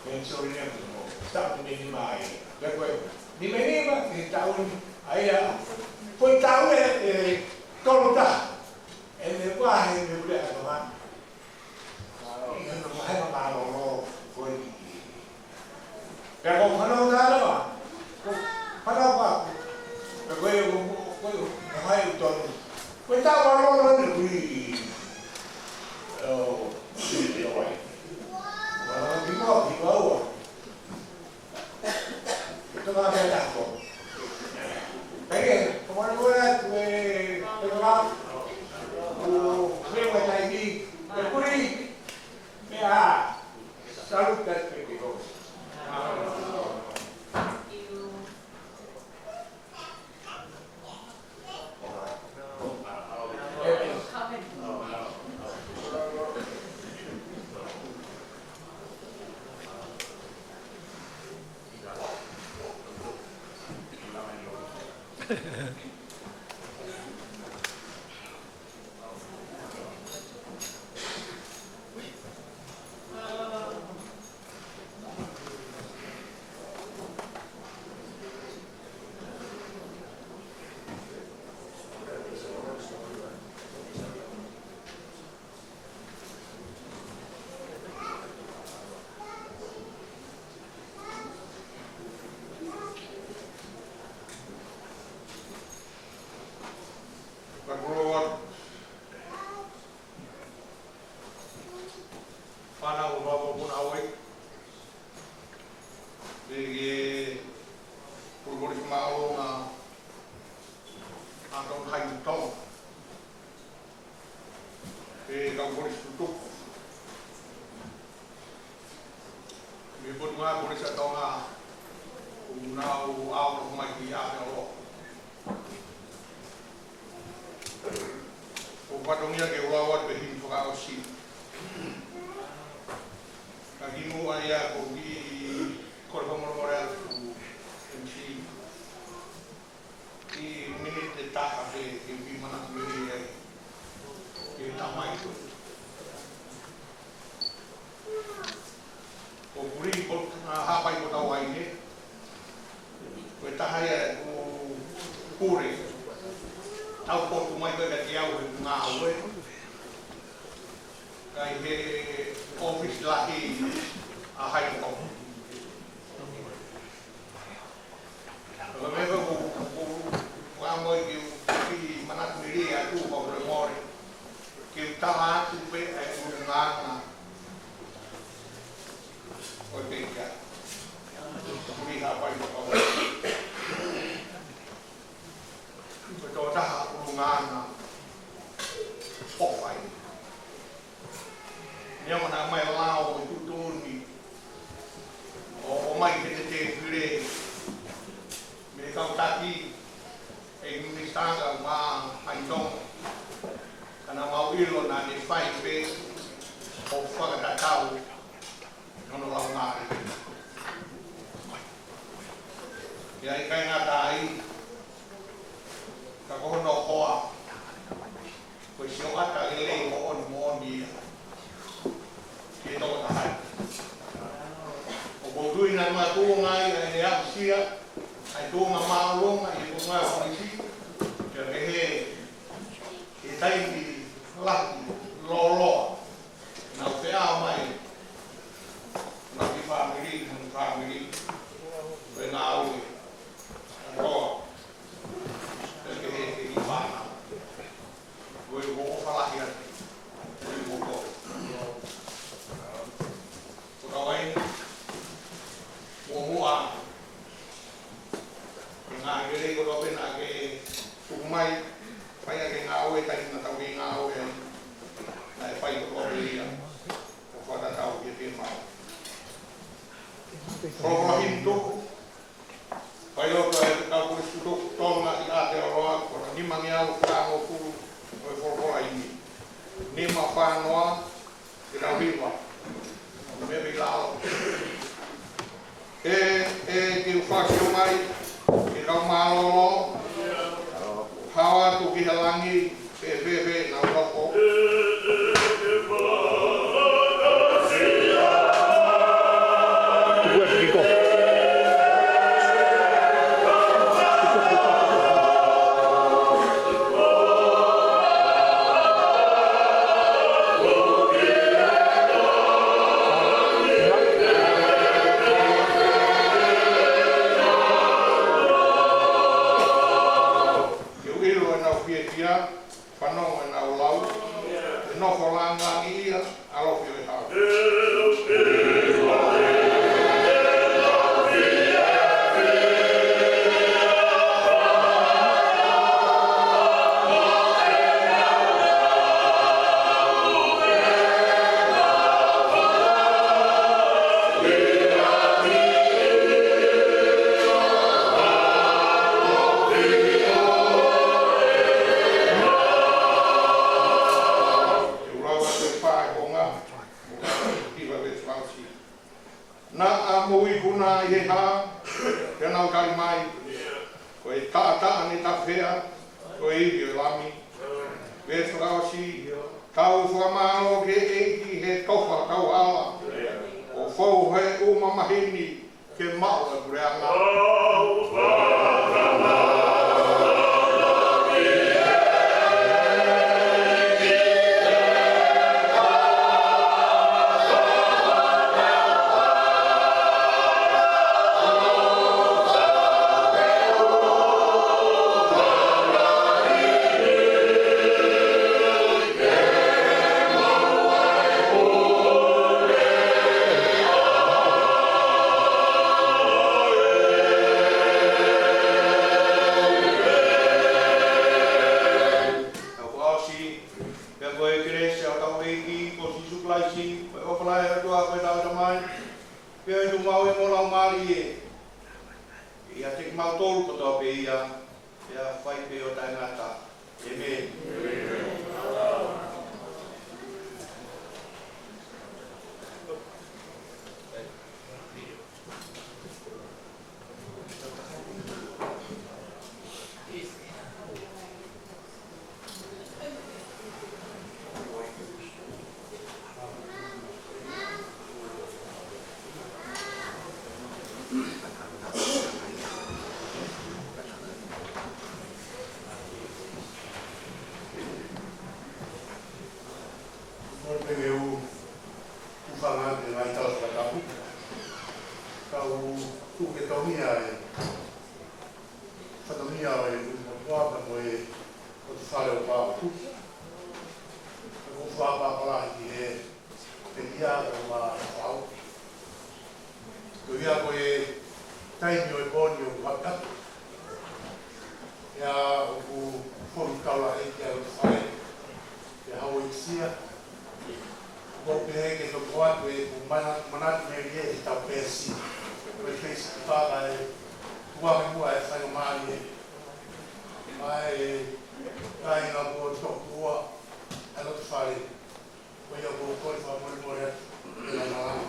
Peniselini ia ko e taʻu ni me nima ai. Pea ko e ni me nima, ki he taʻu ni, ʻa ia, ko e taʻu ʻe, ʻe tolu taha. ʻE me kua he me kule ʻa kama. ʻI he me kua he ma mālōlō ko eni. Pea ko e fānau tālama. Ko e fānau pā. Pea ko e, ko e, ko e, ko hai u tonu. Ko e tā mālōlō ni kui. ʻO, ʻi ʻo ai. Mālōlō ki mua, ki mua ua. Tō mā mea taha ko. Pea ke, ko manu ora, ko e, ko e mā, ko e mea taimi, ko e kuri, mea, salu ka te ko. Ka koloa. Fānau ʻo Papua Puna Hawaii. Pea ke kolokolo ki mālō na ʻa Tonga hai Tonga. Pea kau kolisi tutuku. Mei he Potungāue Kolisi ʻa Tonga, ʻoku nau ʻalu mai ki ʻAotearoa. ʻOku fatongia ke u lau atu e himi fakaʻosi. Ka kimuʻa ia ʻoku ou kole fakamolemole atu M C. ʻI he miniti ʻe taha pē ke u kiʻi manatu lelei ai. Ke tamai ko. Ko Puli ko, ʻa, Haʻapai ko Tauaine. Ko e taha ia ʻoku pule. Tau potu mai ko e ka te au he ngāue. Ka ʻi he ʻōfisi lahi ʻa hai ko. Ko e meʻa ko, ko, ko, ko ʻa mo e ke u kiʻi manatu lelei atu fakamolemole. Ke u tala atu pē ʻa e ʻulungaanga. Ko e pē kia. Puli Haʻapai ko Tauaine. Ko e tokotaha ʻulungaanga ʻoku fai. Neongo naʻa ʻomai e lao ʻo e tuʻutuʻuni ʻo, ʻomai ke te te file mei he kau taki ʻe he Minisitā ʻa Maʻa hai Tonga. Ka naʻa mau ʻilo naʻa ne fai pē ʻo fakatatau hono laumālie. Pea ʻikai ngata ai, ka ko hono hoa, ko e sioʻata lelei moʻoni moʻoni ia ki he tokotaha. ʻOku ou tui naʻa ma tuʻunga ai ʻa e aʻusia ʻa e tuʻunga māʻolunga ʻi he tuʻunga ʻo Fisi, pea pehē ʻi he taimi lahi ʻa e taimi naʻa tau ngāue ai, naʻe fai ʻo ia ʻo fakatatau ki he fiemaʻu. Folofola himi tuku, fai loto ʻa e kau kolisi tutuku Tonga ʻi Aotearoa, ko e nimangeau fāngofulu ʻo e folofola himi. Nima fā noa, ke tau hiva. Mei he lao. ʻE, ʻe, ke u fakasio mai, ke kau mālōlō, hao atu ki he langi, pē, pē, pē, nau loko. Ke u ʻilo ʻenau fiefia, fanongo ʻenau lau, ʻe nofo langilangiʻia ʻa e ʻaloʻofa ʻo e hala. Naʻa mou ikuna ʻi he hā, pea nau tali mai, ko e taʻataʻa ne tafea, ko e ivi ʻo e Lami. Veesi fakaʻosi, tau fakamālō ki he ʻEiki he tofa tau hala, ʻo fou he ʻū mamahi ni ke maʻu e puleʻanga. Tau fakaʻosi, pea ko e kelesi ʻa hotau ʻEiki ko Sīsū Kalaisi, ko e ʻofa lahi ʻa e ʻOtua ko e Tamai, pea ʻi he tuʻunga ʻo e Laumālie, ʻiate kimautolu kotoa pē ia, pea fai pē ʻo taʻengata. ʻĒmeni. Mole pē ke u hūfanga atu he ngaahi tala fakatapu. Kau tuku ke tau mia e fatongia ʻo e ʻū motuʻa pea mo e loto fale ʻo Papakura. Ka ʻoku ou fakaʻapaʻapa lahi ki he pekia ʻo Mafao. Ko ia ko e taimi ʻo e pō ni ʻoku haʻu atu. ʻIa ʻoku fonu taula ʻEiki ʻa e loto fale. ʻIa hau ʻi sia. ʻOku ou pehē ke toki ʻoatu e ʻū mana-, manatu melie ʻi heʻetau peesi. Ko e peesi ki papa e ua ke mua e faingamālie. Mai e kāinga mo e tokoua ʻa e loto fale. Ko ia ʻoku ou kole fakamolemole atu. Ke nau malanga.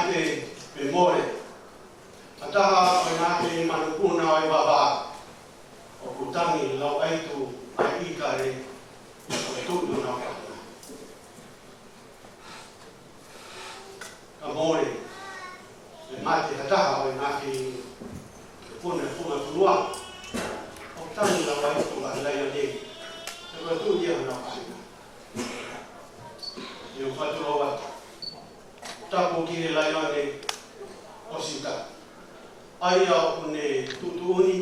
Pe mole. ʻA e taha ʻo e ngaahi manupuna ʻo e vavā, ʻoku tangi lauʻaitu ʻa e ʻīkale ʻo e tuʻutuʻuni ʻo e kāinga. Ka mole, ʻe mate ha taha ʻo e ngaahi puna funga fonua, ʻoku tangi lauʻaitu ʻa e laione, he ko e tuʻi ia ʻo e kāinga. ʻOku ou fakatulou atu. Tapu ki he laione ʻo Siuta, ʻa ia ʻoku ne tuʻutuʻuni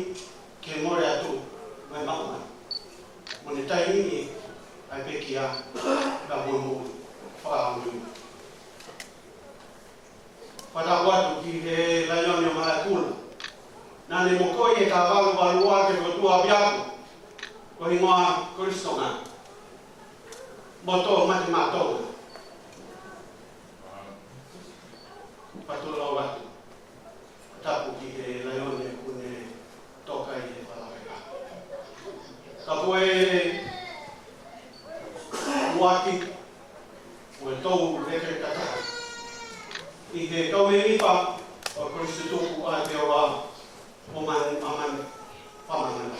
ke mole atu mei māmani, mo ne taimi ʻa e pekia, ka moʻui fakaʻaonga. Fakatapu atu ki he laione ʻo Malakula, naʻa ne mokoi e tāvalu valua ke fokotuʻu ʻapiako, ko e hingoa Kolisi Tonga, mo tō mate mātou. Fakatulou atu. Tapu ki he laione ʻoku ne toka ʻi he palapeka. Ka ko e uaki, ko e tau lekeleka taha ʻi he kau mēmipa ʻo e Kolisi Tutuku ʻa e Aotearoa, ʻo manu, ʻa manu, ʻa manu.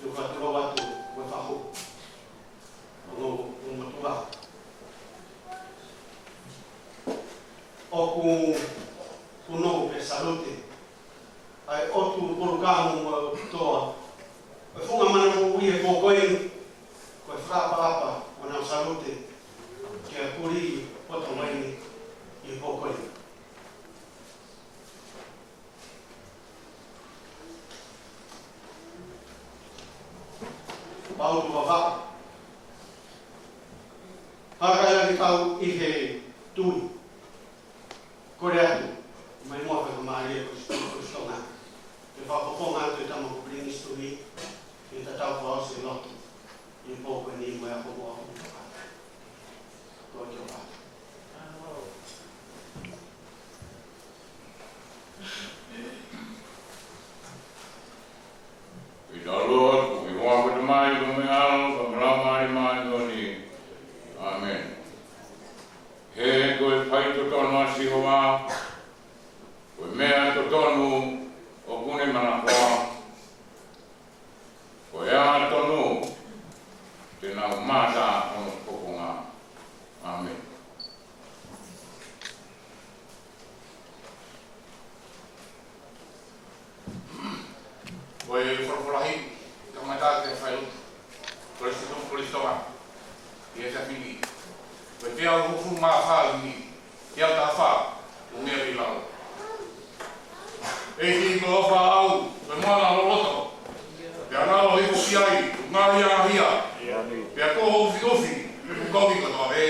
ʻOku ou fakatulou atu, ʻoku ou fakahū. ʻOku ou, ʻoku ou motuʻa. ʻOku, ʻoku ou salute ʻa e ʻOtu Polokamu mo e ʻOtu Toa, ʻa e funga mana moʻui ʻi he pō ko eni, ko e fakaʻapaʻapa ʻo ʻenau salute ki he Pule ʻo e Tonga ni ʻi he pō ko eni. Pau tu vava. Haka ia ki tau ʻi he tui. Kole atu, mai mua ka mālie ko Siu Kolisi Tonga. Ke fakafofonga atu e tama ko Pilinisi Tui, ke tatau fakaʻosi e lotu ʻi he pō ko eni mo e ako mo e ako. Ko e kiʻi ʻofa. ʻI he ʻAlo, ʻi he huafa ʻo e Tamai, mo e ʻAlo, mo e Laumālie Māʻoniʻoni. ʻĀmeni. He ko e faitotonu ʻa Sihova, ko e meʻa totonu ʻoku ne manakoa. Ko e ʻā tonu te nau mamata hono fofonga. ʻĀmeni. Ko e folofola ʻi he kamata ke fai lotu. Kolisi Tonga, Kolisi Tonga. ʻI he taimi ni. Ko e teau hongofulu mā fā ni, teau taha fā, ʻoku meʻa ʻi lalo. ʻEiki ko e ʻofa au, ko e moana loloto. Pea ngalo hifo ki ai, ngaahi ʻahia. Pea ko ho ʻufiʻufi, ʻoku kovi kotoa pē.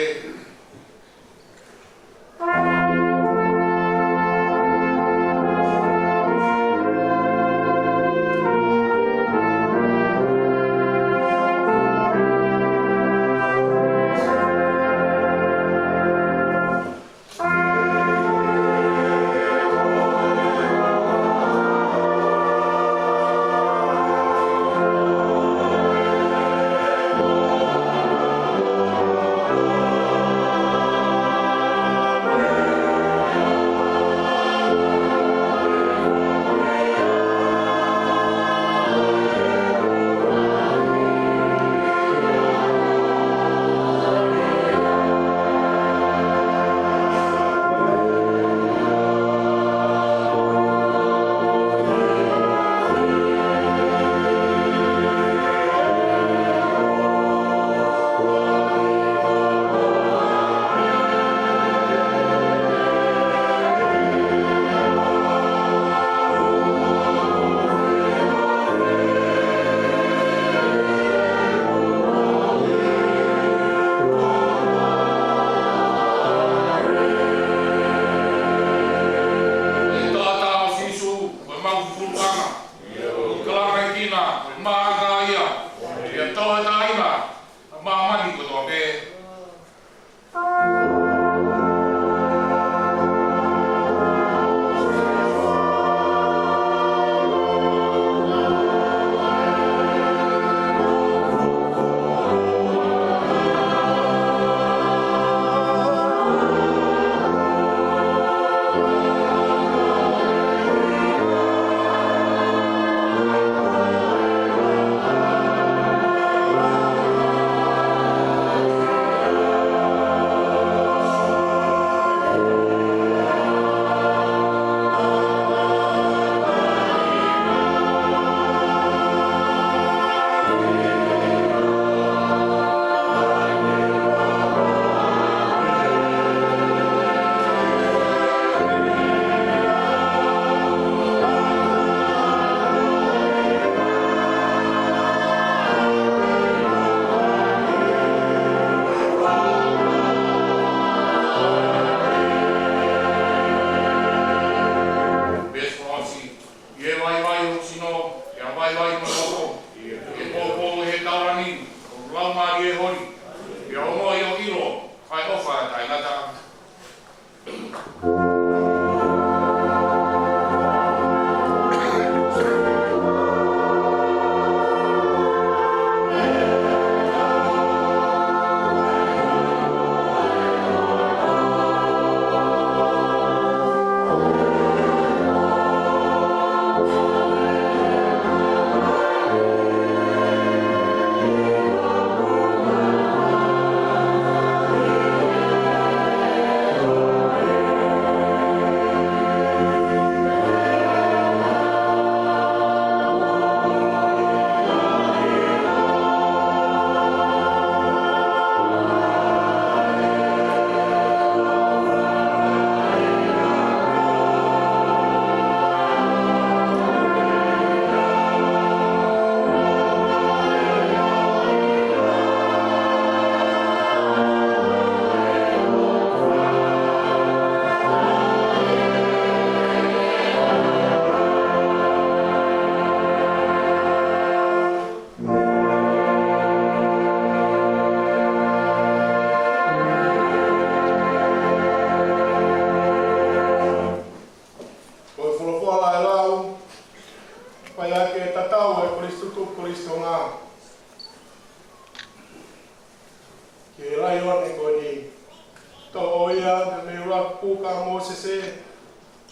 ʻo ia, mei he ʻuluaki puka ʻa Mōsese,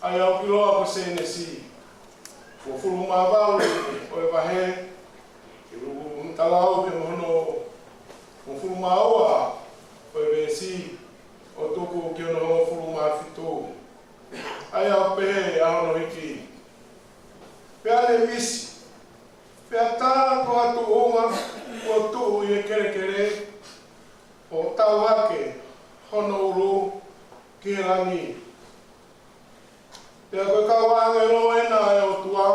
ʻa ia ʻoku ʻiloa ko Sēnesi. Uofulu mā valu ʻo e vahe, ki he uofulu mā taha, pea mo hono uofulu mā ua ʻo e veesi, ʻo tuku ki hono uofulu mā fitu. ʻA ia ʻoku pehē ʻa hono hiki. Pea ne misi, pea tā ko ha tuʻunga kuo tuʻu ʻi he kelekele, ʻo tau hake hono ʻulu ki he langi. Pea ko e kau ʻāngelo ʻena ʻa e ʻOtua,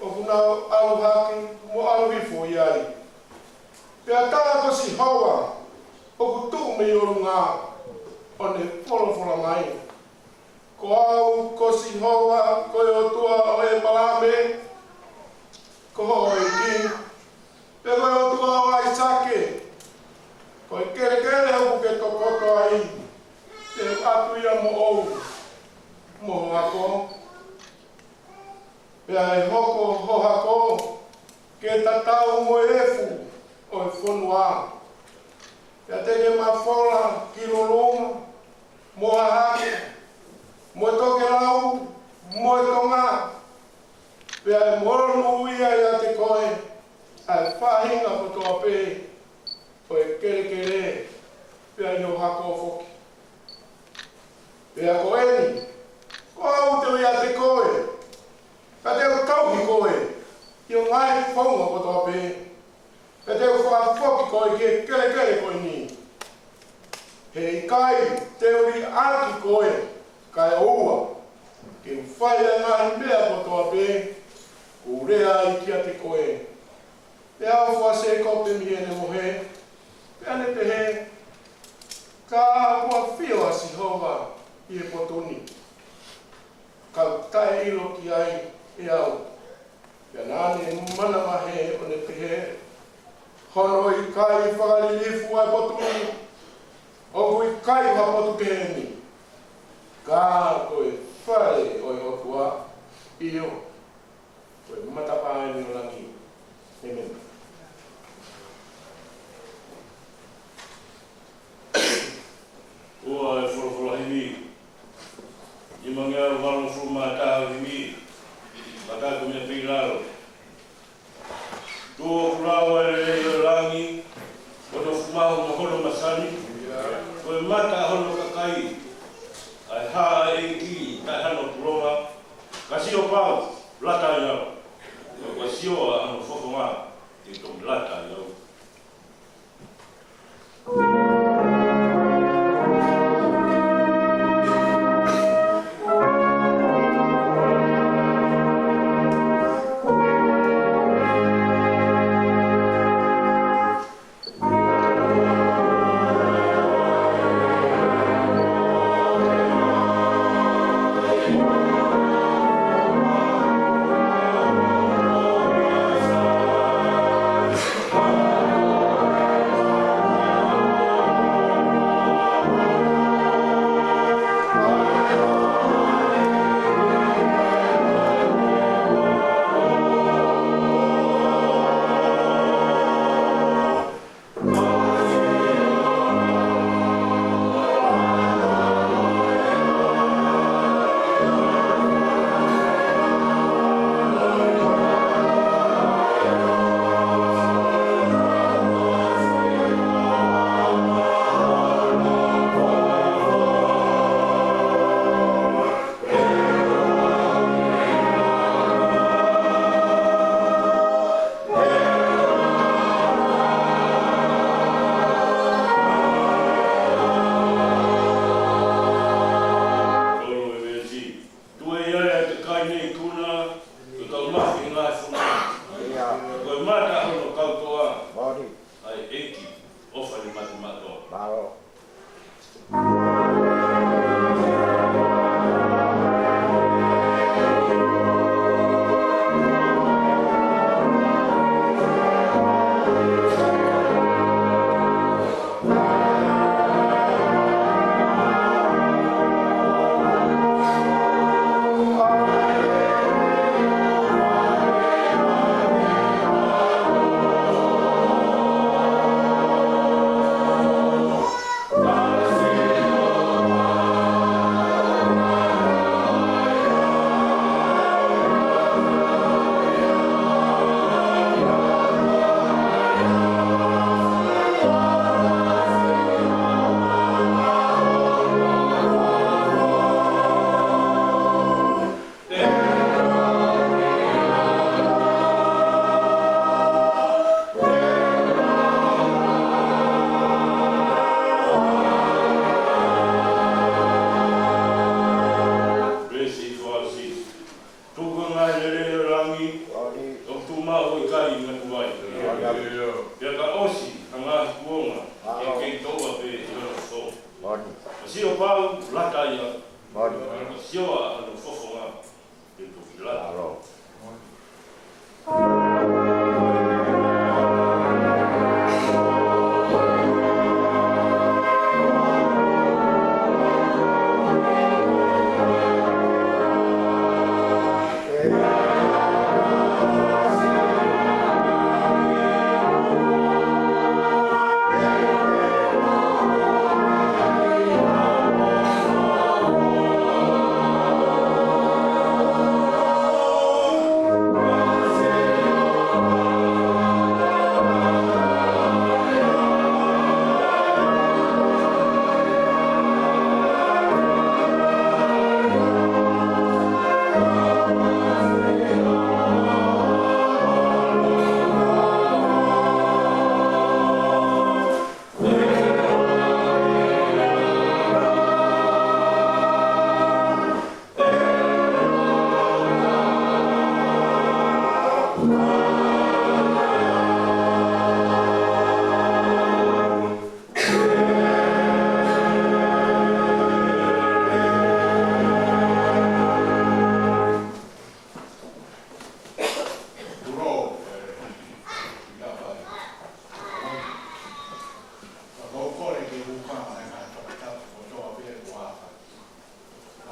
ʻoku nau ʻalu hake mo ʻalu hifo ʻi ai. Pea tā ko Sihova ʻoku tuʻu mei ʻolunga, ʻo ne folofola mai: Ko au ko Sihova, ko e ʻOtua ʻo ʻĒpalahame, ko hoʻo ʻEiki, pea ko e ʻOtua ʻo ʻAisake. Ko e kelekele ʻoku ke tokoto ai, te u ʻatu ia moʻou mo ho hako. Pea ʻe hoko ho hako ke tatau mo e efu ʻo e fonua. Pea te ke mafola ki lolonga, mo hahake, mo tokelau, mo tonga. Pea ʻe monūʻia ʻiate koe ʻa e faʻahinga kotoa pē ʻo e kelekele, pea ʻi ho hako foki. Pea ko eni, ko au te u ʻiate koe, pea te u tauhi koe ʻi ho ngaahi founga kotoa pē, pea te u fakafoki koe ki he kelekele ko eni. He ʻikai te u liʻaki koe kae ʻoua ke u fai ʻa e ngaahi meʻa kotoa pē kuo u lea ai kiate koe. Pea ʻofa ʻa Sēkope mei heʻene mohe, pea ne pehē: Ka kuo ʻafio ʻa Sihova ʻi he potu ni, ka u taʻeʻilo ki ai ʻe au. Pea naʻa ne manavahē ʻo ne pehē: Hono ʻikai fakalilifu ʻa e potu ni, ʻoku ʻikai ha potu kehe ni, ka ko e fale ʻo e ʻOtua, ʻio, ko e matapā ʻeni ʻo langi. ʻĒmeni. Ua e folofola himi, nimangeau valungofulu mā taha himi, matatu mei lalo. Tuʻu ʻoku lava e lelei ʻo e langi, ko hono fumaʻu mo hono masani, ko e mata hono kakai, ʻa e hā ʻa e ʻEiki, taʻe hano pulonga, ka sio pau, lata ai au, ka ʻoku sio ʻa hono fofonga, te u toki lata ai au. Tolu e veesi. Tuʻu ʻi ai ʻa e kakai ne ikuna, ʻoku tau mafi he ngaahi funga. Ko e mata hono kautoa, ʻa e ʻEiki, ʻofa ni matamata. Moʻoni. Sio pau, laka ia. Moʻoni. Sio ʻa hono fofonga. Mālō.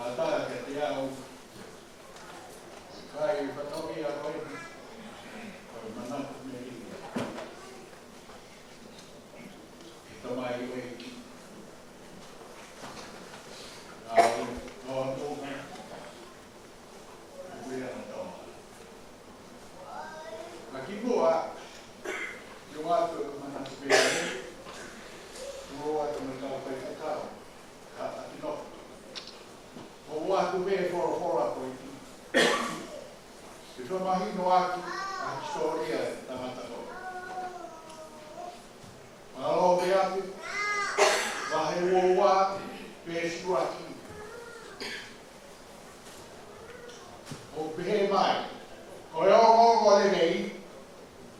Kātaki kiate au, kae fakatokangaʻi ʻa koe, ko e manatu melie. ʻE Tamai ʻEiki, ʻa e lōnouka, ʻoku ʻi ai ʻa Tonga. Ka kimuʻa ke u ʻoatu ʻeku manatu pē, ʻoku ou ʻoatu mo e kau faifekau, ka ʻaki nofo. ʻOku ou ʻoatu pē folofola ko eni ke fakamahino atu ʻa e hisitōlia ʻo e tangata ko eni. Mālō pē atu, vahe uaua, veesi ʻuluaki. ʻOku pehē mai, ko e ongoongolelei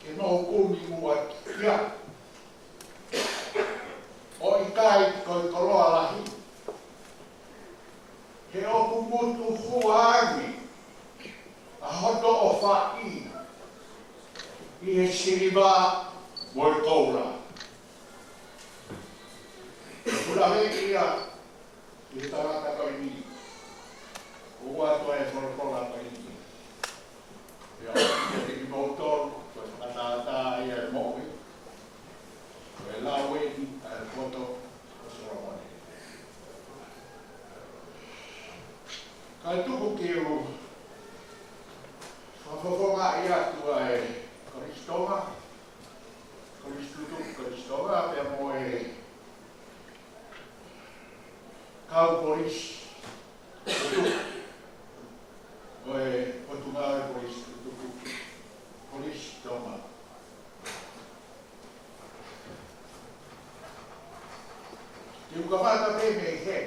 ke mou kumi muʻa ki ai, ʻo ʻikai ko e koloa lahi, he ʻoku mutuhua ange ʻa hoto ʻofaʻi ʻi he siliva mo e koula. Kula he ia ʻi he tangata ko eni. ʻOku ou ʻoatu ʻa e folofola ko eni. ʻIo, kiate kimoutolu, ko e fakatātā ia ʻo e moʻui. Ko e lau eni ʻa e poto ʻo Solomone. Kae tuku ke u fakafofongaʻi atu ʻa e Kolisi Tonga, Kolisi Tutuki Kolisi Tonga, pea mo e kau kolisi tutuki ʻo e Potungāue Kolisi Tutuki Kolisi Tonga. Te u kamata pē mei heni.